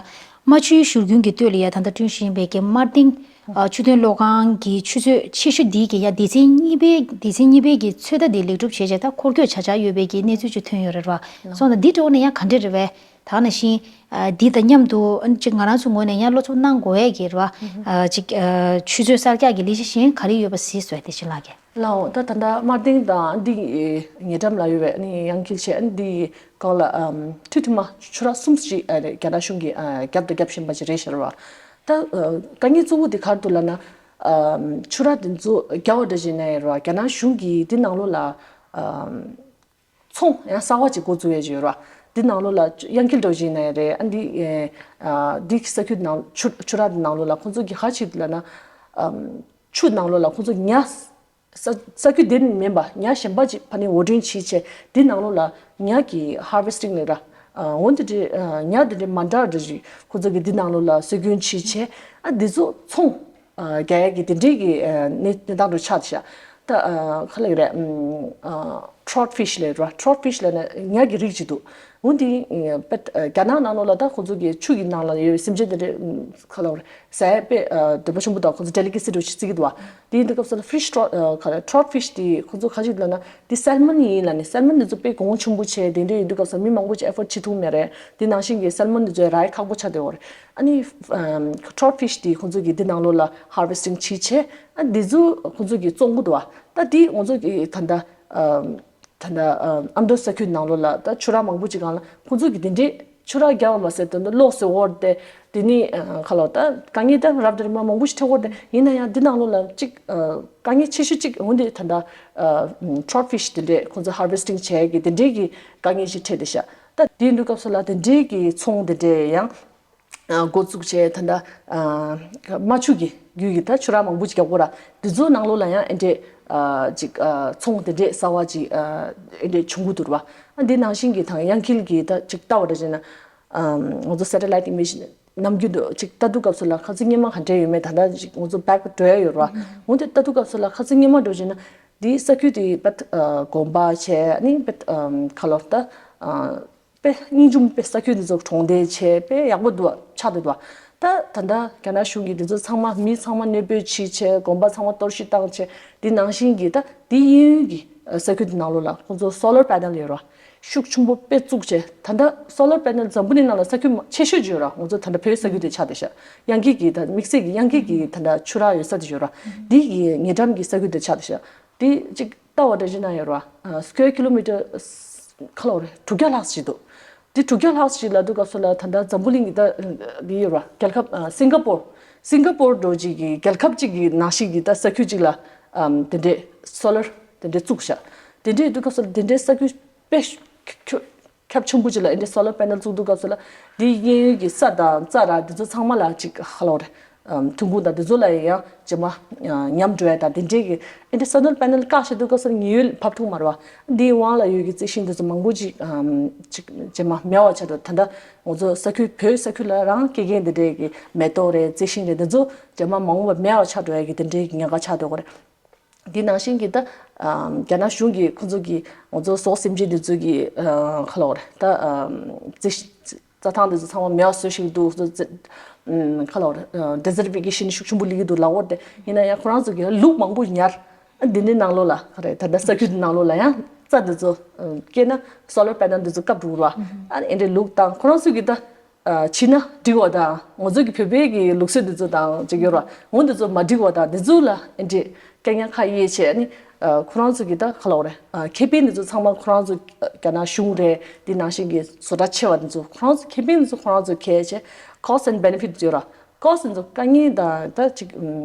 རྨ་ཆུའི་བཞུར་རྒྱུན་གྱི་སྟོད་ལ་ཡ་ད་ལྟ་བསྐྲུན་བཞིན་པའི་གི་དམར་ལྡིང་ཨ་ཆུ་ཐོན་གློག་ཁང་གི་ཆུ་མཛོད་ཆེ་ཤོས་འདིའི་གི་ཡ་སྡེ་ཚན་གཉིས་པའི་སྡེ་ཚན་གཉིས་པའི་གི་ཚོད་ལྟ་དེ་ལེགས་གྲུབ་བྱས་རྗེས་ད་འཁོར་སྐྱོད་བྱ་འཆར་ཡོད་པའི་གི་གནས་ཚུལ་ཅིག་ཐོན་ཡོད་རེད་བ། སོང་ཙང་འདི་འདྲ་བོ་ནས་ཡང་ག་འདྲ་རེད་བས། ད་ནང་བཞིན་ཨ་འདི་དང་མཉམ་དུ་ཨ་ཅིག་ང་རང་ཚོའི་ངོས་ནས་ཡང་བློ་འཚབ་གནང་དགོས་ཡས་ཀྱི་རེད་བ། ཨ་ཅིག་ཨ་ཆུ་མཛོད་གསར་རྒྱག་གི་ལས་གཞི་གཞན་ག་རེ་ཡོད་པ་གཟིགས་སོང་། དེ་བཞིན་ལགས་ཀྱིས། ལགས་འོང་། ད་ད་ལྟ་དམར་ལྡིང་དང་འདི་ཉེ་འགྲམ་ལ་ཡོད་པའི་ཨ་ནི་གཡང་འཁྱིལ་བྱས་ཨ་ནི་འདི་སྒང་ལ་ཨམ་ཐུང་ཐུང་མ་ཆུ་རགས་གསུམ་ཅིག་ཨ་རྒྱ་ནག་གཞུང་གིས་ཨ་བརྒྱབ་དང་བརྒྱབ་བཞིན་པ་ཅིག་རེད་ཤག་རེད་བ། ད་ཨ་དཀའ་ངལ་གཙོ་བོ་དེ་ག་རེ་འདུག་ལབ་ན་ཨམ་ཆུ་རགས་དེ་ཚོ་བརྒྱབ་པ་འདྲ་བྱས་ན་ཡང་རེད་བ། རྒྱ་ནག་གཞུང་གིས་འདི་ནང་ལོགས་ལ་ཨམ་ཚོང་ཡང་གསར་པ་ཅིག་འགོ་བཙུགས་ཡས་ཅིག་ཡོད་ར། འདི་ནང་ལོགས་ལ་གཡང་འཁྱིལ་འགྲོ་བཞིན་ན་ཡང་རེད། ཨ་འདི་ཨེ་ཨ་འདི་ས་ཁུལ་ནང་ཆུ་ཆུ་རགས་འདི་ནང་ལོགས་ལ་ཁོང་ཚོ་གི་ཧ་ཅིག་ལབ་ན་ཨམ་ཆུ་ནང་ལོགས་ལ་ཁོང་ཚོ་ཉ་ས་ས་ཁུལ་འདི་མིན་པ་ཉ་གཞན་པ་ཅིག་ཕ་ནི་འོར་འདྲེན་བྱེད་བྱས་འདི་ནང་ལོགས་ལ་ཉ་གི་ཧར་ཝེ་སི་ཊིང་ལབ་ར། ཨ་འོ་འདི་འདྲའི་ཨ་ཉ་འདི་འདྲའི་མ་འདྲ་འདྲ་ཞིག་ཁོང་ཚོ་གི་འདི་ནང་ལོགས་ལ་སྲོལ་རྒྱུན་བྱེད་བྱས་ཨ་འདི་ཚོ་ཚོང་ཨ་རྒྱག་ཡས་ཀྱི་དེ་འདྲའི་གི་ཨ་གནས་གནས་སྟངས་འདྲ་ཆགས་བཞག་ད་ཨ་ག་ལབ་ཀྱི་རེད། ཨམ་ཨ་ཊོཊ་ཕིཤ་ལབ་ར། ཊོཊ་ཕིཤ་ལབ་ན་ཉ་གི་རིགས་ཅིག་འདུག་འོ་འདི་ཨ་དཔེ་ཨ་རྒྱ་ནག་ནང་ལོགས་ལ་ད་ཁོང་ཚོ་གི་ཆུ་གི་ནང་ལ་ཡོད་པའི་སེམས་ཅན་དེ་འདྲ་ཨམ་ག་ལབ་རེད། ཟ་ཡས་དཔེ་ཨ་འདོད་པ་ཆེན་པོ་དང་ཁོང་ཚོ་ཌེ་ལི་ཀེ་སི་འདྲ་ཞིག་བརྩི་གི་འདུག་བ། དེ་ཡིན་དུས་སྐབས་སུ་ལ་ཕིཤ་ཊོཊ་ཨ་ག་རེ་ཊོཊ་ཕིཤ་དེ་ཁོང་ཚོ་ག་ཅིག་ལབ་ན་དེ་སལ་མོན་ཡིན་ལབ་ནས། སལ་མོན་དེ་ཚོ་དཔེ་གོང་ཆེན་པོ་བྱས་དེ་འདྲ་ཡིན་དུས་སྐབས་སུ་མི་མང་པོ་ཅིག་ཨེ་ཕོརཌ་བྱེད་ཐུབ་མེད་རེད། དེ་ནང་བཞིན་གྱི་སལ་མོན་དེ་ཚོ་རག་ཡས་ཁག་པོ་ཆགས་བསྡད་ཡོད་རེད། ཨ་ནི་ཨམ་ཊོཊ་ཕིཤ་དེ་ཁོང་ཚོ་གིས་འདི་ནང་ལོགས་ལ་ཧར་ཝེ་སི་ཊིང་བྱེད་བྱས་ཨ་འདི་ཚོ་ཁོང་ཚོ་གིས་བཙོང་གི་འདུག་བ། ད་དེ་ང་ཚོ་གི་ད་ལྟ་ཨམ་ད་ལྟ་ཨམ་ཨ་མདོ་ས་ཁུལ་ནང་ལོགས་ལ་ད་ཆུ་རགས་མང་པོ་ཅིག་སྒང་ལ་ཁོང་ཚོ་གིས་དེ་འདྲའི་ཆུ་རགས་བརྒྱབ་པ་མ་ཟད་ད་ལྟ་གློག་བཟོས་ཡོད་རེད་དེ། དེ་ནི་ཨ་ག་ལབ་ད་དཀའ་ངལ་ད་རབ་དང་རིམ་པ་མང་པོ་ཞིག་འཕྲད་ཡོད་རེད་དེ། ཡིན་ན་ཡང་འདི་ནང་ལོགས་ལ་ཅིག་ཨ་དཀའ་ངལ་ཆེ་ཤོས་ཅིག་འོ་འདི་ད་ལྟ་ཨ་ཊོཊ་ཕིཤ་དེ་འདྲས་ཁོང་ཚོ་ཧར་ཝེ་སི་ཊིང་བྱེད་ཡས་ཀྱི་དེ་འདྲའི་གི་དཀའ་ངལ་ཞིག་འཕྲད་བསྡད་ཤག་ད་དེ་ཡིན་དུས་སྐབས་སུ་ལ་དེ་འདྲའི་གི་ཚོང་དེ་འདྲས་ཡང་ཨ་འགོ་བཙུགས་བྱས་ད་ལྟ་ཨ་རྨ་ཆུ་གི་རྒྱུད་ཀྱི་ད་ཆུ་རགས་མང་པོ་ཅིག་རྒྱག་གི་ཡོད་ར། དེ་ཚོའི་ནང་ལོགས་ལ་ཡང་ཨེ་འདྲས་ཨ་ཅིག་ཨ་ཚོང་དེ་འདྲས་གསར་པ་ཅིག་ཨ་ཨེ་འདྲས་བྱུང་གི་འདུག་ར་བ། ཨ་འདི་ནང་བཞིན་གྱི་ད་གཡང་འཁྱིལ་གྱི་ད་ཅིག་ལྟ་བ་འདྲ་བྱས་ན་ཨ་ང་ཚོ་སེ་ཊེ་ལའིཊ་ཨི་མེཇ་ནམ་རྒྱུན་དུ་ཅིག་ལྟ་དུས་སྐབས་སུ་ལ་ཁ་སང་སྔོན་མ་ག་འདྲས་ཡོད་མེད་ད་ལྟ་ཅིག་ང་ཚོ་བེག་འགྲོ་ཡ་ཡོད་ར་བ། འོ་དེ་ལྟ་དུས་སྐབས་སུ་ལ་ཁ་སང་སྔོན་མ་འདྲ་བྱས་ན་འདི་ས་ཁུལ་དེ་དཔེ་ཨ་དགོན་པ་བྱས་ཨ་ནི་དཔེ་ཨ་ག་ལབ་ད་ཨ་དཔེ་སྙིང་རྗེ་མོ་དཔེ་ས་ཁུལ་འདི་ཚོ་གྲོང་སྡེ་བྱས་དཔེ་ཡག་པོ་འདུག་ཆགས་བསྡད་འདུག་ད་ད་ལྟ་རྒྱ་ནག་གཞུང་གིས་འདི་ཚོ་ཚང་མ་མི་ཚང་མ་གནས་སྤོས་བྱས་བྱས་དགོན་པ་ཚང་མ་གཏོར་བཤིག་བཏང་བྱས་འདི་ནང་བཞིན་གྱི་ད་འདི་གཡས་གཡོན་གྱི་ས་ཁུལ་འདི་ནང་ལོགས་ལ་ཁོང་ཚོ་སོ་ལར་པེ་ནལ་ཡོད་ར་ཤུགས་ཆེན་པོ་དཔེ་བཙུགས་བྱས་ད་ལྟ་སོ་ལར་པེ་ནལ་འཛམ་བུ་གླིང་ནང་ལ་ས་ཁུལ་མ་ཆེ་ཤོས་ཅིག་ཡོད་ར། ང་ཚོ་ད་ལྟ་བོད་ས་ཁུལ་དེ་ཆགས་བསྡད་ཤག་གཡང་འཁྱིལ་གྱི་ད་དམིགས་བསལ་གྱི་གཡང་འཁྱིལ་གྱི་ད་ལྟ་ཆུ་རགས་ཡོད་ས་དེ་ཡོད་ར། འདི་གི་ཉེ་འགྲམ་གྱི་ས་ཁུལ་དེ་ཆགས་བསྡད་ཤག་འདི་གཅིག་ལྟ་བ་འདྲ་ཞིག་ན་ཡོད་ར། ཨ་སི་ཀུ་ཝེར་ཀི་ལོ་མི་ཊར་ཁ་ལོ་རེ་དྲུག་བརྒྱ་ལྷག་ཞིག་འདུག་འདི་དྲུག་བརྒྱ་ལྷག་ཞིག་ལ་འདུག་སྐབས་སུ་ལ་ད་ལྟ་འཛམ་བུ་གླིང་གི་ད་འདི་ཡོད་ར། རྒྱལ་ཁབ་ཨ་སིང་ག་པོར། སིང་ག་པོར་འགྲོ་ཅིག་གི་རྒྱལ་ཁབ་ཅིག་གི་ནང་བཞིན་གྱི་ད་ས་ཁུལ་ཅིག་ལ་ཨམ་དེ་འདྲས་སོ་ལར་དེ་འདྲས་བཙུགས་ཤག་དེ་འདྲས་འདུག་སྐབས་སུ་ལ་དེ་འདྲས་ས་ཁུལ་དཔེ་ཁྱོ་ཁྱབ་ཆེན་པོ་ཅིག་ལ་ཨེ་འདྲས་སོ་ལར་པེ་ནལ་བཙུགས་འདུག་སྐབས་སུ་ལ་འདི་གཡས་གཡོན་གྱི་ས་དང་རྩྭ་ར་འདི་ཚོ་ཚང་མ་ལ་ཅིག་ཧ་ལོ་རེད། ཨམ་ཐོན་ཁུངས་དང་དེ་ཚོ་ལ་ཡང་རྗེས་མ་ཨ་ཉམས་འགྲོ་ཡ་དང་དེ་འདྲའི་གི་ཨེ་འདྲ་སོ་ལར་པེ་ནལ་བཀག་བཞག་དུས་སྐབས་སུ་ཉེན་གཡོལ་བབས་ཐུབ་མ་རེད་བ། འདིའི་དབང་ལ་ཡོད་ཀྱི་རྩི་ཤིང་དེ་ཚོ་མང་པོ་ཅིག་ཨམ་ཅིག་རྗེས་མ་མེད་པ་ཆགས་འགྲོ། ད་ལྟ་ང་ཚོ་ས་ཁུལ་བོད་ས་ཁུལ་ལ་རང་སྐྱེ་མཁན་དེ་འདྲའི་གི་མེ་ཏོག་རེད། རྩི་ཤིང་རེད། དེ་ཚོ་རྗེས་མ་མ་འོངས་པར་མེད་པ་ཆགས་འགྲོ་ཡ་གི་དེ་འདྲའི་གི་ཉེན་ཁ་ཆགས་འགྲོ་གི་རེད། འདི་ནང་བཞིན་གྱི་ད་རྒྱ་ནག་གཞུང་གིས་ཁོ་ཚོ་གི་ང་ཚོ་ཟོག་སེམས་ཅན་འདི་ཚོ་གི་ག་ལབ་དགོས་རེད། ད་རྩི་རྩྭ་ཐང་འདི་ཚོ་ཚང་མ་མེད་པ་བཟོ་བཞིན་འདུག། ཁོ་ཚོ་རྩི་ག་ལབ་དགོས་རེད། ཌི་ཟར་ཕི་ཀེ་ཤན་ཤུགས་ཆེན་པོ་སླེབས་ཀྱི་འདུག་ལབ་ཀྱི་ཡོད་རེད། དེ་ཡིན་ན་ཡང་ཁོ་རང་ཚོ་གིས་ལུག་མང་པོ་ཉར། འདི་འདྲའི་ནང་ལོགས་ལ་ག་རེ་ད་ལྟ་ས་ཁུལ་འདི་ནང་ལོགས་ལ་ཡང་རྩྭ་འདི་ཚོ་སྐྱེས་ན་སོ་ལར་པེ་ནལ་འདི་ཚོ་བཀབ་འགྲོ་གི་རེད་པ། ཨ་ནི་འདི་འདྲའི་ལུག་དང་ཁོ་རང་ཚོ་གིས་ད་བྱས་ན་འགྲིག་པ་དང་། ང་ཚོ་གི་བོད་པའི་གི་ལུགས་སྲོལ་འདི་ཚོ་དང་ཅིག་ཡོད་རེད་པ། འོ་འདི་ཚོ་མ་འགྲིག་པ་དང་འདི་ཚོ་ལ་འདི་འདྲའི་དཀའ་ངལ་ཁག་ཡོད་བྱས། ཨ་ནི་ཁོ་རང་ཚོ་གི་ད་ག་ལབ་དགོས་རེད། ཁེ་ཕན་འདི་ཚོ་ཚང་མ་ཁོ་རང་ཚོ་རྒྱ་ནག་གཞུང་རེད། འདི་ནང་བཞིན་གྱི་བཟོ་གྲྭ་ཆེ་བ་འདི་ཚོ་ཁོ་རང་ཚོ་ཁེ་ཕན་འདི་ཚོ་ཁོ་རང་ཚོ་གལ་ཆེ། Cost and benefit ཡོད་རེད་པ། ཀོ་སི་འདི་ཚོ་དཀའ་ངལ་དང་ད་ཅིག་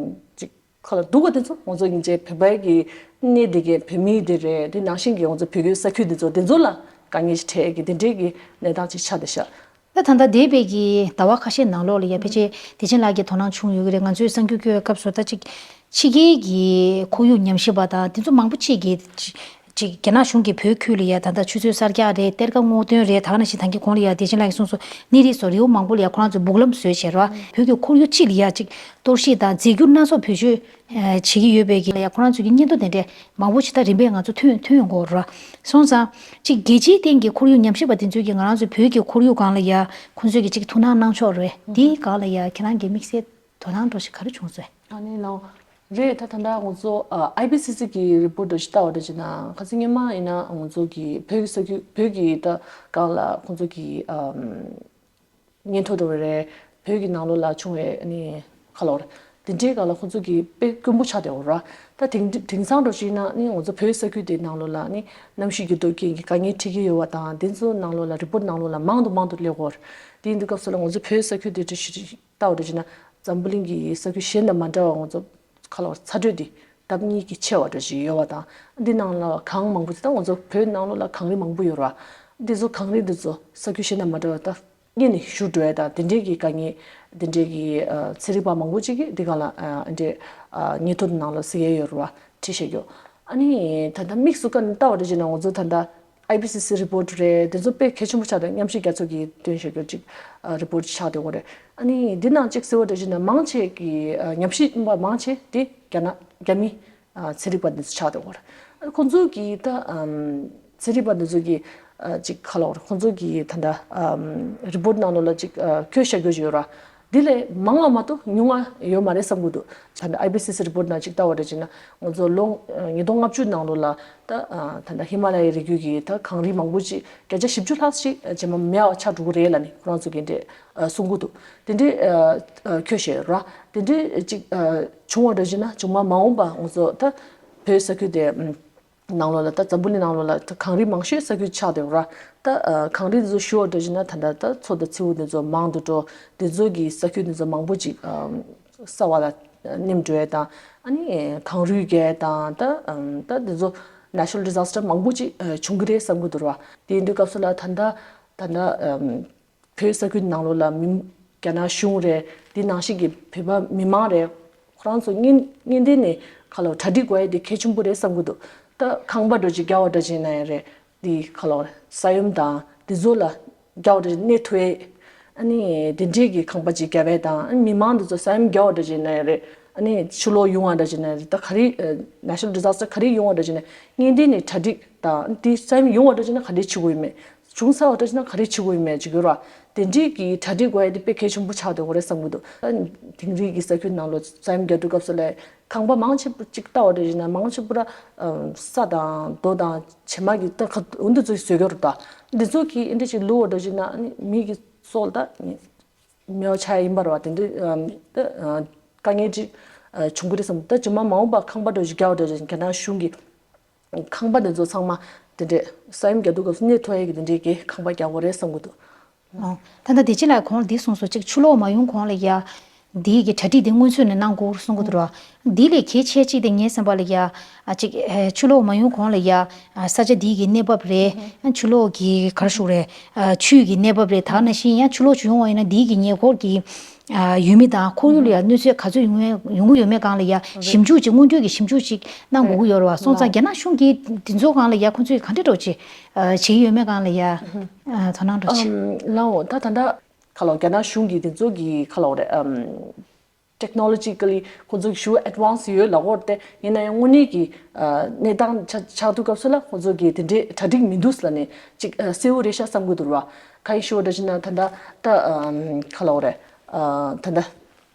ཅིག་ཁ་ལ་སྡུག་པ་དེ་ཚོ་ང་ཚོ་ཡིན་ཅེས་བོད་པའི་གི་གནས་དེ་གའི་བོད་མི་དེ་རེད། དེ་ནང་བཞིན་གྱི་ང་ཚོ་བོད་ཀྱི་ས་ཁུལ་དེ་ཚོ་དེ་ཚོ་ལ་དཀའ་ངལ་ཞིག་འཕྲད་ཀྱི་དེ་འདྲའི་གི་གནས་སྟངས་ཅིག་ཆགས་བསྡད་ཤག་ད་ད་ལྟ་འདས་པའི་གི་ཟླ་བ་ཁ་ཤས་ནང་ལོགས་ལ་ཡ་ཕལ་ཆེར་བདེ་ཆེན་ལགས་ཀྱིས་དོ་སྣང་བྱུང་ཡོད་ཀྱི་རེད། ང་ཚོའི་གསར་འགྱུར་བཀོད་པའི་སྐབས་སུ་ད་ཅིག་ཕྱི་རྒྱལ་གྱི་ཁོར་ཡུག་ཉམས་ཞིབ་པ་དང་དེ་ཚོ་མང་པོ་ཅིག་གིས་ཅིག་རྒྱ་ནག་གཞུང་གིས་བོད་ཁུལ་ལ་ཡ་ད་ལྟ་ཆུ་མཛོད་གསར་རྒྱག་རེད། གཏེར་ཁ་སྔོག་འདོན་རེད། ད་ག་ནང་བཞིན་ད་གིན་གོང་ལ་ཡ་བདེ་ཆེན་ལགས་ཀྱིས་གསུངས་སོང་། གནས་རིགས་སོགས་རི་བོ་མང་པོ་ལ་ཡ་ཁོ་རང་ཚོས་སྦུག་ལམ་བཟོས་བྱས་རེད་པ། བོད་ཀྱི་ཁོར་ཡུག་སྤྱི་ལ་ཡ་ཅིག་གཏོར་བཤིག་དང་རྫས་འགྱུར་སྣ་ཚོགས་བེད་སྤྱོད་བྱེད་ཀྱི་ཡོད་པའི་གི་ལ་ཡ་ཁོ་རང་ཚོས་ཀྱི་སྙན་ཐོ་དེ་འདྲས་མང་པོ་ཞིག་ད་རིམ་པས་ང་ཚོ་ཐོན་ཐོན་ཡོང་གི་ཡོད་རེད་པ། སོང་ཙང་ཅིག་རྒྱལ་སྤྱིའི་སྟེང་གི་ཁོར་ཡུག་ཉམས་ཞིབ་པ་དེ་ཚོས་ཀྱི་ང་རང་ཚོའི་བོད་ཀྱི་ཁོར་ཡུག་སྒང་ལ་ཡ་ཁོང་ཚོས་ཀྱི་ཅིག་ཐུགས་སྣང་གནང་ཕྱོགས་རེད། འདིའི་སྒང་ལ་ཡ་ཁྱེད་རང་གི་དམིགས་བསལ་དོ་སྣང་འདྲ་ཞིག་ག་རེ་བྱུང་སོང་། ཨ་ནི་ལགས། རེད། ད་ད་ལྟ་ང་ཚོ་ཨ་ཨའི་པི་སི་སི་གི་རི་པོར་ཊི་འདྲ་ཞིག་ལྟ་བ་འདྲ་བྱས་ན། ཁ་སང་སྔོན་མ་ཡིན་ན་ང་ཚོ་གི་བོད་ཀྱི་ས་ཁུལ་བོད་ཀྱི་ད་སྒང་ལ་ཁོང་ཚོ་གི་ཨམ་སྙན་ཐོ་འདྲ་བོ་རེད། བོད་ཀྱི་ནང་ལོགས་ལ་བྱུང་བའི་ཨ་ནི་ག་ལབ་དགོས་རེད། དེ་འདྲའི་སྒང་ལ་ཁོང་ཚོ་གི་དཔེ་དཀོན་པོ་ཆགས་བསྡད་ཡོད་རེད་པ། ད་དེང་དེང་སང་འདྲ་ཞིག་ཡིན་ན་ནི་ང་ཚོ་བོད་ས་ཁུལ་དེའི་ནང་ལོགས་ལ་ནི་གནམ་གཤིས་འགྱུར་ལྡོག་རྐྱེན་གྱིས་དཀའ་ངལ་འཕྲད་ཀྱི་ཡོད་པ་དང་། དེ་ཚོའི་ནང་ལོགས་ལ་རི་པོར་ཊི་ནང་ལོགས་ལ་མང་དུ་མང་དུ་སླེབས་ཀྱི་ཡོད་རེད། དེ་ཡིན་དུས་སྐབས་སུ་ལ་ང་ཚོ་བོད་ས་ཁུལ་དེ་འདྲ་ཞིག་ལྟ་བ་འདྲ་བྱས་ན་འཛམ་བུ་གླིང་གི་ས་ཁུལ་གཞན་དང་མ་འདྲ་བ། ང་ཚོ་ག་ལབ་དགོས་རེད། ཚ་དྲོད་དེ་ལྡབ་གཉིས་ཀྱིས་ཆེ་བ་འདྲ་ཞིག་ཡོད་པ་དང་། འདི་ནང་ལ་གངས་མང་པོ་ཅིག་ད་ང་ཚོ་བོད་ནང་ལོགས་ལ་གངས་རི་མང་པོ་ཡོད་རེད་པ། འདི་ཚོ་གངས་རི་འདི་ཚོ་ས་ཁུལ་གཞན་དང་མ་འདྲ་བ་ད་སྔོན་ནས་བཞུར་འགྲོ་ཡ་དང་དེ་འདྲའི་གི་དཀའ་ངལ། དེ་འདྲའི་གི་ཨ་ཚན་རིག་པ་མང་པོ་ཅིག་གིས་འདི་སྒང་ལ་ཨ་འདི་འདྲའི་ཨ་སྙན་ཐོ་ནང་ལ་གཟིགས་ཡས་ཡོད་རེད་པ། བྲིས་བཞག་ཡོད། ཨ་ནི་ད་ལྟ་དམིགས་སུ་བཀར་ནས་ལྟ་བ་འདྲ་བྱས་ན་ང་ཚོ་ད་ལྟ་ཨའི་པི་སི་སི་རི་པོར་ཊི་རེད། དེ་ཚོ་དཔེ་གལ་ཆེན་པོ་ཆགས་འདུག་མཉམ་ཞིབ་རྒྱལ་ཚོགས་ཀྱིས་བཏོན་བཞག་རྒྱུ་ཅིག་ཨ་རི་པོར་ཊི་ཆགས་བསྡད་ཡོད་རེད། ཨ་ནི་འདི་ནང་གཅིག་གཟིགས་པ་འདྲ་བྱས་ན་མང་ཆེ་གི་ཨ་ཉམས་ཞིབ་པ་མང་ཆེ་དེ་རྒྱ་ནག་རྒྱ་མི་ཨ་ཚན་རིག་པ་འདི་ཚོ་ཆགས་བསྡད་ཡོད་རེད། ཨ་ཁོང་ཚོ་གིས་ད་ཨམ་ཚན་རིག་པ་འདི་ཚོ་གིས་ཨ་ཅིག་ག་ལབ་དགོས་རེད། ཁོང་ཚོ་གིས་ད་ལྟ་ཨམ་རི་པོར་ཊི་ནང་ལོགས་ལ་ཅིག་ཨ་བཀོད་བཞག་རྒྱུ་ཅིག་ཡོད་རེད། འདི་ལས་མང་བ་མ་གཏོགས་ཉུང་བ་ཡོད་མ་རེད་བསམ་གྱི་འདུག་ད་ལྟ་ཨའི་པི་སི་སི་རི་པོར་ཊི་ནང་ཅིག་ལྟ་བ་འདྲ་བྱས་ན་ང་ཚོ་ལོ་ཨ་ཉིས་སྟོང་ལྔ་བཅུ་ནང་ལོགས་ལ་ད་ཨ་ད་ལྟ་ཧི་མ་ལ་ཡའི་རི་རྒྱུད་ཀྱི་ད་གངས་རི་མང་པོ་ཅིག་བརྒྱ་ཆ་བཞི་བཅུ་ལྷག་ཅིག་རྗེས་མ་མེད་པ་ཆགས་འགྲོ་གི་རེད་ལབ་ནས་ཁོ་རང་ཚོ་གིས་འདི་འདྲས་ཨ་གསུང་གི་འདུག་དེ་འདྲས་ཨ་ཨ་བཀོད་བཞག་ཡོད་རེད། དེ་འདྲས་ཅིག་ཨ་བྱུང་བ་འདྲ་བྱས་ན་བྱུང་མ་མ་འོངས་པ་ང་ཚོ་ད་བོད་ས་ཁུལ་དེ་ཨམ་ནང་ལོགས་ལ་ད་འཛམ་བུ་གླིང་ནང་ལོགས་ལ་ད་གངས་རི་མང་ཤོས་ས་ཁུལ་ཆགས་བསྡད་ཡོད་རེད། ད་ཨ་གངས་རི་འདི་ཚོ་ཞུ་བ་འདྲ་བྱས་ན་ད་ལྟ་ད་མཚོ་དང་མཚེའུ་འདི་ཚོ་མང་དུ་འགྲོ། འདི་ཚོ་གིས་ས་ཁུལ་འདི་ཚོ་མང་པོ་ཅིག་ཨམ་གསར་བ་ལ་ནེམ་འགྲོ་ཡས་དང་། ཨ་ནི་གངས་རུད་རྒྱག་ཡས་དང་། ད་ཨམ་ད་འདི་ཚོ་ནེ་ཅུ་རལ་ཌི་ཛ་སི་ཊར་མང་པོ་ཅིག་ཨ་བྱུང་གི་རེད་བསམ་གྱི་འདུག་ར། དེ་ཡིན་དུས་སྐབས་སུ་ལ་ད་ལྟ་ད་ལྟ་ཨམ་བོད་ས་ཁུལ་ནང་ལོགས་ལ་མི་རྒྱ་ནག་གཞུང་རེད། དེ་ནང་བཞིན་གྱི་བོད་པ་མི་མང་རེད། ཁོ་རང་ཚོ་སྔོན་སྔོན་དེ་ནས་ག་ལབ་གྲ་སྒྲིག་དགོས་ཡས་དེ་གལ་ཆེན་པོ་རེད་བསམ་གྱི་འདུག་ད་ཁང་པ་འདྲ་ཅིག་རྒྱག་པ་འདྲ་ཅིག་ཡིན་ན་ཡང་རེད། དེ་ག་ལབ་ས་ཡོམ་དང་དེ་ཚོ་ལ་རྒྱག་པ་འདྲ་ཅིག་གནས་ཐུབ་ཡས། ཨ་ནི་དེ་འདྲས་ཀྱི་ཁང་པ་ཅིག་བརྒྱབ་ཡས་དང་། ཨ་ནི་མི་མང་འདི་ཚོ་ས་ཡོམ་རྒྱག་པ་འདྲ་ཅིག་ཡིན་ན་ཡང་རེད། ཨ་ནི་ཆུ་ལོག་ཡོང་བ་འདྲ་ཅིག་ཡིན་ན་རེད། ད་ག་རེ་ནེ་ཅུ་རལ་ཌི་ཛ་སི་ཊར་ག་རེ་ཡོང་བ་འདྲ་ཅིག་ཡིན་ན་སྔོན་དེ་ནས་གྲ་སྒྲིག་དང་། དེ་ས་ཡོམ་ཡོང་བ་འདྲ་ཅིག་ཡིན་ན་ག་འདྲས་བྱེད་དགོས་ཡོད་མེད། བྱུང་ཚར་བ་འདྲ་ཅིག་ཡིན་ན་ག་རེ་བྱེད་དགོས་ཡོད་མེད་ཅིག་ཡོད་ར། དེ་འདྲས་ཀྱི་གྲ་སྒྲིག་དགོས་ཡས་དེ་དཔེ་གལ་ཆེན་པོ་ཆགས་བསྡད་ཡོད་རེད་བསམ་གྱི་འདུག་ད་དིང་རི་གི་ས་ཁུལ་ནང་ལོགས་ས་ཡོམ་རྒྱག་དུས་སྐབས་སུ་ལ་ཁང་པ་མང་ཆེ་བོ་ཅིག་ལྟ་བ་འདྲ་ཅིག་ཡིན་ན་མང་ཆེ་བོ་ར་ས་དང་རྡོ་དང་བྱེ་མ་གི་ད་ག་འོ་འདི་ཚོ་ཞིག་བཟོས་ཀྱི་ཡོད་རེད། ད་འདི་ཚོ་གིས་འདི་འདྲས་ཅིག་བླུགས་པ་འདྲ་ཅིག་ཡིན་ན་ཨ་ནི་མི་གི་སྲོག་ད་མེད་པ་ཆགས་ཡས་ཡིན་པ་རེད་པ། དེ་འདྲས་ད་དཀའ་ངལ་ཅིག་བྱུང་གི་རེད་བསམ། ད་རྗེས་མ་མ་འོངས་པ་ཁང་པ་འདྲ་ཅིག་རྒྱག་པ་འདྲ་ཅིག་རྒྱ་ནག་གཞུང་གིས་ཁང་པ་འདི་ཚོ་ཚང་མ་དེ་འདྲས་ས་ཡོམ་རྒྱག་དུས་སྐབས་སུ་གནས་ཐུབ་ཡས་ཀྱི་དེ་འདྲས་ཀྱི་ཁང་པ་རྒྱག་དགོས་རེད་བསམ་གྱི་འདུག་ཨོ། ད་ལྟ་བདེ་ཆེན་ལགས་ཁོང་འདི་གསུངས་སོང་། གཅིག་ཆུ་ལོག་མ་ཡོང་གོང་ལ་ཡ། འདིའི་གི་གྲ་སྒྲིག་འདི་སྔོན་ཚུད་ནས་གནང་དགོས་གསུང་གི་འདུག་ར། འདི་ལས་གལ་ཆེ་གཅིག་དེ་ངའི་བསམ་པ་ལ་ཡ། ཨ་གཅིག་ཨེ་ཆུ་ལོག་མ་ཡོང་གོང་ལ་ཡ། ཨ་ས་ཆ་འདིའི་གི་གནས་བབ་རེད། ཨ་ཆུ་ལོག་གི་ག་རེ་ཞུ་དགོས་རེད། ཨ་ཆུའི་གི་གནས་བབ་རེད། ད་ནང་བཞིན་ཡང་ཆུ་ལོག་ཅིག་ཡོང་བ་ཡིན་ན་འདིའི་གི་ཉེ་འཁོར་གྱི་ཨ་ཡུལ་མི་དང་ཁོར་ཡུག་ལ་ཡ་གནོད་འཚེ་ག་ཚོད་ཡོང་ཡོང་གི་ཡོད་མེད་སྒང་ལ་ཡ་ཞིབ་འཇུག་ཅིག་སྔོན་འགྲོའི་གི་ཞིབ་འཇུག་ཅིག་གནང་དགོས་ཀྱི་ཡོད་རེད་པ། སོང་ཙང་རྒྱ་ནག་གཞུང་གིས་འདི་ཚོའི་སྒང་ལ་ཡ་ཁོང་ཚོས་ག་འདྲ་འདྲ་བོ་ཅིག་ཨ་བྱེད་ཀྱི་ཡོད་མེད་སྒང་ལ་ཡ་ཨ་དོ་སྣང་འདྲ་བོ་ཅིག་ཨམ་ལའོ། ད་ད་ལྟ་ག་ལབ་རྒྱ་ནག་གཞུང་གིས་དེ་ཚོ་གི་ག་ལབ་རེད། ཨམ་ Technologically ཁོང་ཚོ་ཞུ་advance ཡོད་ལབ་ཀྱི་ཡོད་རེད་དེ། ཡིན་ན་ཡང་དངོས་གནས་ཀྱི་ཨ་གནས་སྟངས་ཆགས་ཆགས་དུས་སྐབས་སུ་ལ་ཁོང་ཚོ་གི་དེ་འདྲའི་གྲ་སྒྲིག་མི་འདུག་ལབ་ནས་ཅིག་ཨ་གསལ་བོ་རེད་ཤག་བསམ་གྱི་འདུག་ར། གང་ཡིན་ཞུ་བ་འདྲ་བྱས་ན་ད་ལྟ་ད་ཨམ་ག་ལབ་དགོས་རེད། ཨ་ད་ལྟ་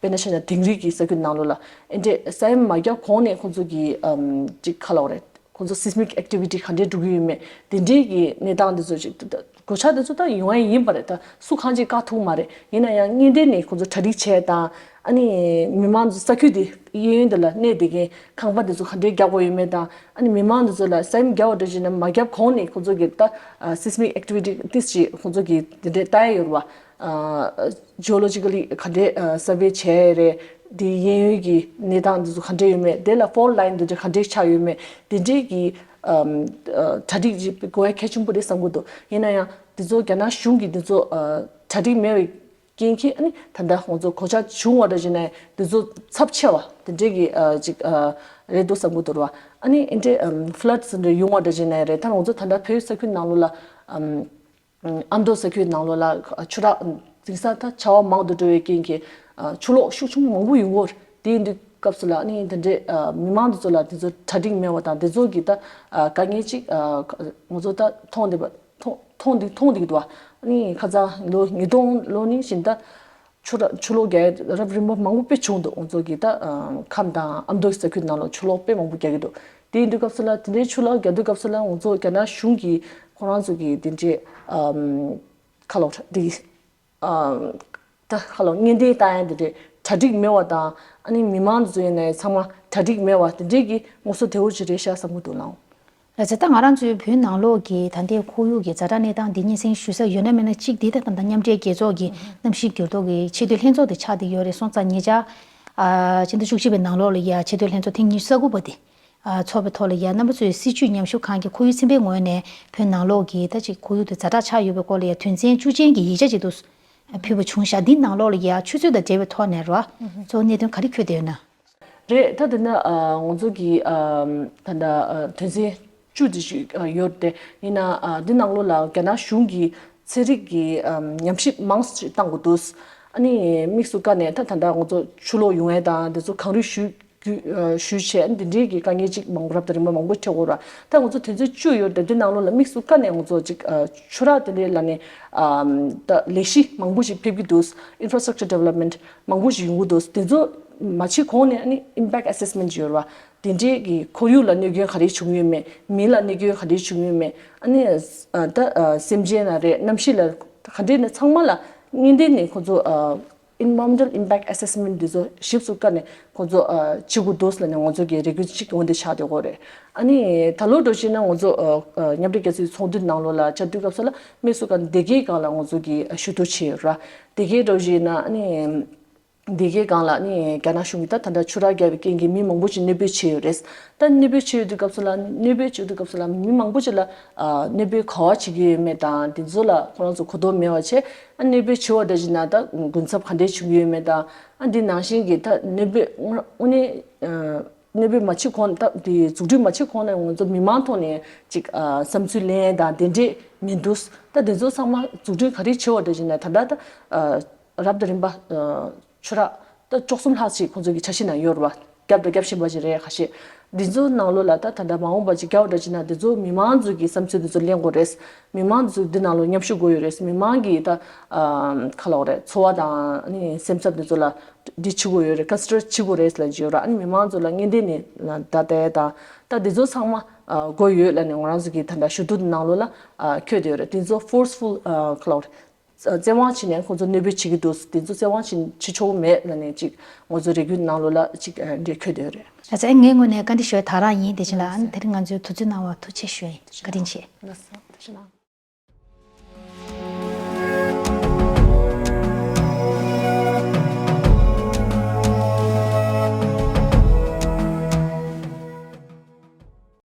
དཔེར་ན་བཤད་ན་དིང་རི་གི་ས་ཁུལ་ནང་ལོགས་ལ་ཨེ་འདྲས་ས་ཡོམ་མ་བརྒྱབ་གོང་ནས་ཁོང་ཚོ་གི་ཨམ་ཅིག་ག་ལབ་དགོས་རེད། ཁོང་ཚོ་seismic activity ག་འདྲས་འགྲོ་གི་ཡོད་མེད་དེ་འདྲས་ཀྱི་གནས་སྟངས་དེ་ཚོ་ཅིག་གོད་ཆག་དེ་ཚོ་ད་ཡོང་ཡ་ཡིན་པ་རེད། ད་སུ་གང་ཅིག་བཀག་ཐུབ་མ་རེད། ཡིན་ན་ཡང་དངོས་གནས་ནས་ཁོང་ཚོ་གྲ་སྒྲིག་བྱས་དང་། ཨ་ནི་མི་མང་ཚོ་ས་ཁུལ་དེ་གཡས་གཡོན་དེ་ལ་གནས་བསྡད་མཁན་ཁང་པ་དེ་ཚོ་ག་འདྲས་རྒྱག་དགོས་ཡོད་མེད་དང་། ཨ་ནི་མི་མང་དེ་ཚོ་ལ་ས་ཡོམ་བརྒྱབ་པ་འདྲ་བྱས་ན་མ་བརྒྱབ་གོང་ནས་ཁོང་ཚོ་གི་ད་seismic activity ཏིས་ཅིག་ཁོང་ཚོ་གི་དེ་འདྲས་ལྟ་ཡ་ཡོད་རེད་བ། geologically ག་འདྲས་survey བྱས་རེད། དེ་གཡས་གཡོན་གྱི་གནས་སྟངས་དེ་ཚོ་ག་འདྲས་ཡོད་མེད། དེ་ལ་fault line དེ་འདྲས་ག་འདྲས་ཆགས་ཡོད་མེད། དེ་འདྲས་ཀྱི་གྲ་སྒྲིག་ཅིག་དགོས་ཡ་གལ་ཆེན་པོ་རེད་བསམ་གྱི་འདུག་ཡིན་ན་ཡང་དེ་ཚོ་རྒྱ་ནག་གཞུང་གིས་དེ་ཚོ་གྲ་སྒྲིག་མེད་པའི་རྐྱེན་གྱིས། ཨ་ནི་ད་ལྟ་ཁོང་ཚོ་གོད་ཆག་བྱུང་བ་འདྲ་བྱས་ན་དེ་ཚོ་ཚབས་ཆེ་བ་དེ་འདྲས་ཀྱི་ཅིག་རེད་འདུག་བསམ་གྱི་འདུག་ར། ཨ་ནི་ཨེ་འདྲས་floods འདྲ་ཡོང་བ་འདྲ་བྱས་ན་རེད། ད་ང་ཚོ་ད་ལྟ་བོད་ས་ཁུལ་ནང་ལོགས་ལ་ཨ་མདོ་ས་ཁུལ་ནང་ལོགས་ལ་ཆུ་རགས་དེང་སང་ད་ཆར་པ་མང་དུ་འགྲོ་བའི་རྐྱེན་གྱིས་ཆུ་ལོག་ཤུགས་ཆེན་པོ་མང་པོ་ཡོང་གི་ཡོད་རེད། དེ་ཡིན་དུས་སྐབས་སུ་ལ་ཨ་ནི་དེ་འདྲས་མི་མང་དེ་ཚོ་ལ་དེ་ཚོ་གྲ་སྒྲིག་མེད་པ་དང་། དེ་ཚོ་གི་ད་དཀའ་ངལ་ཅིག་ང་ཚོ་ད་མཐོང་བསྡད་པ། མཐོང་མཐོང་འདི་མཐོང་འདི་འདུག་ཨ་ནི་ཁ་སང་ལོ་ཉིས་སྟོང་ལོ་ནི་བཞིན་ད་ཆུ་ར་ཆུ་ལོག་རྒྱག་རབས་རིམ་པ་མང་པོ་དཔེ་བྱུང་འདུག་ང་ཚོ་གི་ད་ཁམས་དང་ཨ་མདོ་ས་ཁུལ་ནང་ལ་ཆུ་ལོག་དཔེ་མང་པོ་རྒྱག་གི་འདུག་དེ་ཡིན་དུས་སྐབས་སུ་ལ་དེ་འདྲའི་ཆུ་ལོག་རྒྱག་དུས་སྐབས་སུ་ལ་ང་ཚོ་རྒྱ་ནག་གཞུང་གིས་ཁོ་རང་ཚོ་གི་དེ་འདྲའི་ཁ་ལོ་འདི་ད་ཁ་ལོ་ངན་ལྡན་ལྟ་ཡ་དེ་འདྲའི་གྲ་སྒྲིག་མེད་པ་དང་། ཨ་ནི་མི་མང་ཚོ་ཡིན་ནའི་ཚང་མ་གྲ་སྒྲིག་མེད་པ་དེ་འདྲའི་གི་ངོ་སོ་དེ་འོ་ཅིག་རེད་ཤག་བསམ་གྱི་འདུག་ལགས། ལགས་སོ། ད་ང་རང་ཚོའི་བོད་ནང་ལོགས་ཀྱི་ད་ལྟའི་ཁོར་ཡུག་གི་ཛ་དྲག་གནས་སྟངས་འདི་སྙན་སེང་ཞུ་ས་ཡོད་ན་མེད་ན་གཅིག་འདི་ད་ད་ལྟ་མཉམ་འབྲེལ་རྒྱལ་ཚོགས་ཀྱི་གནམ་གཤིས་འགྱུར་ལྡོག་གི་ཆེས་མཐོའི་ལྷན་ཚོགས་དེ་ཆགས་བསྡད་ཡོད་རེད། སོང་ཙང་ཉེ་ཆར་ཨ་ཕྱི་ཟླ་བཅུ་གཅིག་པའི་ནང་ལོགས་ལ་ཡ་ཆེས་མཐོའི་ལྷན་ཚོགས་ཐེངས་ཉི་ཤུ་རྩ་དགུ་པ་དེ་ཨ་ཚོགས་པའི་ཐོག་ལ་ཡ་རྣམ་པ་ཚོས་སྲིད་བྱུས་ཉམས་ཞིབ་ཁང་གི་ཁོར་ཡུག་ཚན་པའི་ངོས་ནས་བོད་ནང་ལོགས་ཀྱི་ད་ཅིག་ཁོར་ཡུག་དེ་ཛ་དྲག་ཆགས་ཡོད་པའི་སྐོར་ལ་ཡ་དོན་ཚན་བཅུ་ཅན་གྱི་ཡིག་ཆ་ཅིག་ཏུ་ཕུལ་བ་བྱུང་ཤག་འདི་ནང་ལོགས་ལ་ཡ་ཆུ་ཚོད་དང་འབྲེལ་བའི་ཐོག་ནས་རོ། གཙོ་བོ་གནད་དོན་ག་རེ་འཁོད་བསྡད་ཡོད་ན། རེད། ད་དེ་ན་ཨ་ང་ཚོ་གི་ཨ་ད་ལྟ་ཨ་དོན་ཚན་བཅུ་དེ་ཞིག་ཨ་ཡོད་དེ། ཡིན་ན་ཨ་འདི་ནང་ལོགས་ལ་རྒྱ་ནག་གཞུང་གིས་ཚན་རིག་གི་ཨ་ཉམས་ཞིབ་མང་ཙམ་ཞིག་བཏང་དགོས་འདུག་ཨ་ནི་དམིགས་སུ་བཀར་ནས་ད་ད་ལྟ་ང་ཚོ་ཆུ་ལོག་ཡོང་ཡས་དང་། དེ་ཚོ་གངས་རི་ཞུ་རྒྱུ་ཨ་ཞུ་བྱས། འདི་འདྲའི་གི་དཀའ་ངལ་ཅིག་མང་པོ་རབ་དང་རིམ་པ་མང་པོ་འཕྲད་ཡོད་ར། ད་ང་ཚོ་དོན་ཚན་བཅུ་ཡོད་དེ། འདི་ནང་ལོགས་ལ་དམིགས་སུ་བཀར་ནས་ང་ཚོ་ཅིག་ཨ་ཆུ་རགས་དེ་འདྲའི་ལ་ནི་ཨ་ད་ལས་གཞི་མང་པོ་ཞིག་ཕེབས་ཀྱི་འདུག infrastructure development མང་པོ་ཞིག་ཡོང་གི་འདུག་དེ་ཚོ་མ་བྱེད་གོང་ནས་ཨ་ནི་impact assessment ཡོད་ར། དེ་འདྲའི་གི་ཁོར་ཡུག་ལ་གནོད་སྐྱོན་ག་རེ་བྱུང་ཡོད་མེད། མི་ལ་གནོད་སྐྱོན་ག་རེ་བྱུང་ཡོད་མེད། ཨ་ནི་ཨ་ད་ཨ་སེམས་ཅན་ལ་རེད། གནམ་གཤིས་ལ་ག་འདྲས་ནས་ཚང་མ་ལ་དངོས་བདེན་ནས་ཁོ་ཚོ་ཨ་environmental impact assessment འདི་ཚོ་ཞིབ་ཏུ་བཀར་ནས་ཁོ་ཚོ་ཨ་བྱེད་དགོས་འདུག་ལབ་ནས་ང་ཚོ་གི་རེ་སྐུལ་ཅིག་འོ་འདི་ཆགས་བསྡད་ཡོད་རེད། ཨ་ནི་ད་ལོ་འགྲོ་བཞིན་ན་ང་ཚོ་ཨ་ཨ་མཉམ་འབྲེལ་རྒྱལ་ཚོགས་ཀྱི་ཚོགས་འདུ་ནང་ལོགས་ལ་བཅར་དུས་སྐབས་སུ་ལ་དམིགས་སུ་བཀར་ནས་སྡེ་དགེ་སྒང་ལ་ང་ཚོ་གི་ཨ་ཞུ་གཏུག་བྱས་ཡོད་ར། སྡེ་དགེ་འགྲོ་བཞིན་ན་ཨ་ནི། སྡེ་དགེ་སྒང་ལ་ནི་རྒྱ་ནག་གཞུང་གིས་ད་ད་ལྟ་ཆུ་རགས་བརྒྱབ་པའི་རྐྱེན་གྱིས་མི་མང་པོ་ཞིག་གནོད་འབུད་བྱས་ཡོད་རེད། ད་གནོད་འབུད་བྱས་ཡོད་དུས་སྐབས་སུ་ལ་གནོད་འབུད་བྱས་དུས་སྐབས་སུ་ལ་མི་མང་པོ་ཞིག་ལ་ཨ་གནོད་འབུད་ག་པར་བྱེད་ཀྱི་ཡོད་མེད་དང་། དེ་ཚོ་ལ་ཁོ་རང་ཚོ་གོ་རྟོགས་མེད་པ་བྱས། ཨ་གནོད་འབུད་བྱས་པ་འདྲ་ཞིག་ན་ད་གུན་གསབ་ག་འདྲས་བྱུང་གི་ཡོད་མེད་དང་། ཨ་འདི་ནང་བཞིན་གྱི་ད་གནོད་འབུད་དངོས་དངོས་གནས་ཨ་གནོད་འབུད་མ་བྱེད་གོང་ད་དེ་འཛུགས་སྐྲུན་མ་བྱེད་གོང་ནས་ང་ཚོ་མི་མང་ཐོག་ནས་ཅིག་ཨ་བསམ་ཚུལ་ལེན་ཡས་དང་དེ་འདྲས་མི་འདུག་ད་དེ་ཚོ་ཚང་མ་འཛུགས་སྐྲུན་ག་རེ་བྱས་པ་འདྲ་ཞིག་ན་ད་ལྟ་ད་ཨ། རབ་དང་རིམ་པ་ཨ་ཆུ་རགས་ད་བཅུ་གསུམ་ལྷག་ཅིག་ཁོང་ཚོ་གི་འཆར་གཞི་ནང་ཡོད་རེད་བ། བརྒྱབ་དང་བརྒྱབ་བཞིན་པ་ཅིག་རེད་ཁ་ཤས། འདི་ཚོ་ནང་ལོགས་ལ་ད་ད་ལྟ་མ་འོངས་པ་ཅིག་རྒྱབ་འདྲ་ཅིག་ན་འདི་ཚོ་མི་མང་ཚོ་གི་བསམ་ཚུལ་འདི་ཚོ་ལེན་དགོས་རེད། མི་མང་ཚོ་འདི་ནང་ལོགས་མཉམ་ཞུགས་དགོས་ཡོད་རེད། མི་མང་གི་ད་ཨ་ག་ལབ་དགོས་རེད། ཚོར་བ་དང་ནི་སེམས་འཚབ་འདི་ཚོ་ལ་འདི་བྱེད་དགོས་ཡོད་རེད། ཀོན་སལ་ཊེཊ་བྱེད་དགོས་རེད་ལབ་ཀྱི་ཡོད་རེད། ཨ་ནི་མི་མང་ཚོ་ལ་ངན་ལྡན་ནི་ད་ལྟ་དང་ད་འདི་ཚོ་ཚང་མ་ཨ་དགོས་ཡོད་ལབ་ནས་ང་རང་ཚོ་གི་ད་ལྟ་ཞུ་གཏུག་ནང་ལོགས་ལ་ཨ་འཁོད་བསྡད་ཡོད་རེད། འདི་ཚོ་ཕོར་སི་ཕུལ་ཨ་ག་ལབ་དགོས་རེད། བཙན་དབང་བྱས་ནས་ཁོང་ཚོ་གནོད་འབུད་བྱེད་ཀྱི་འདུག་དེ་ཚོ་བཙན་དབང་བྱེད་བྱེད་ཆོག་གི་མེད་ལབ་ནས་ཅིག་ང་ཚོ་རེ་སྐུལ་ནང་ལོགས་ལ་ཅིག་འདྲ་འཁོད་བསྡད་ཡོད་རེད། ལགས་སོ། ངའི་ངོས་ནས་བཀའ་འདྲི་ཞུ་བའི་ཐག་རང་ཡིན། དེ་བཞིན་ལ་ཨ་ནི་དེ་རིང་ང་ཚོའི་དུས་ཚོད་གནང་བར་ཐུགས་རྗེ་ཆེ་ཞུ་ཡིན། བཀའ་དྲིན་ཆེ། ལགས་སོ། ཐུགས་རྗེ་གནང་།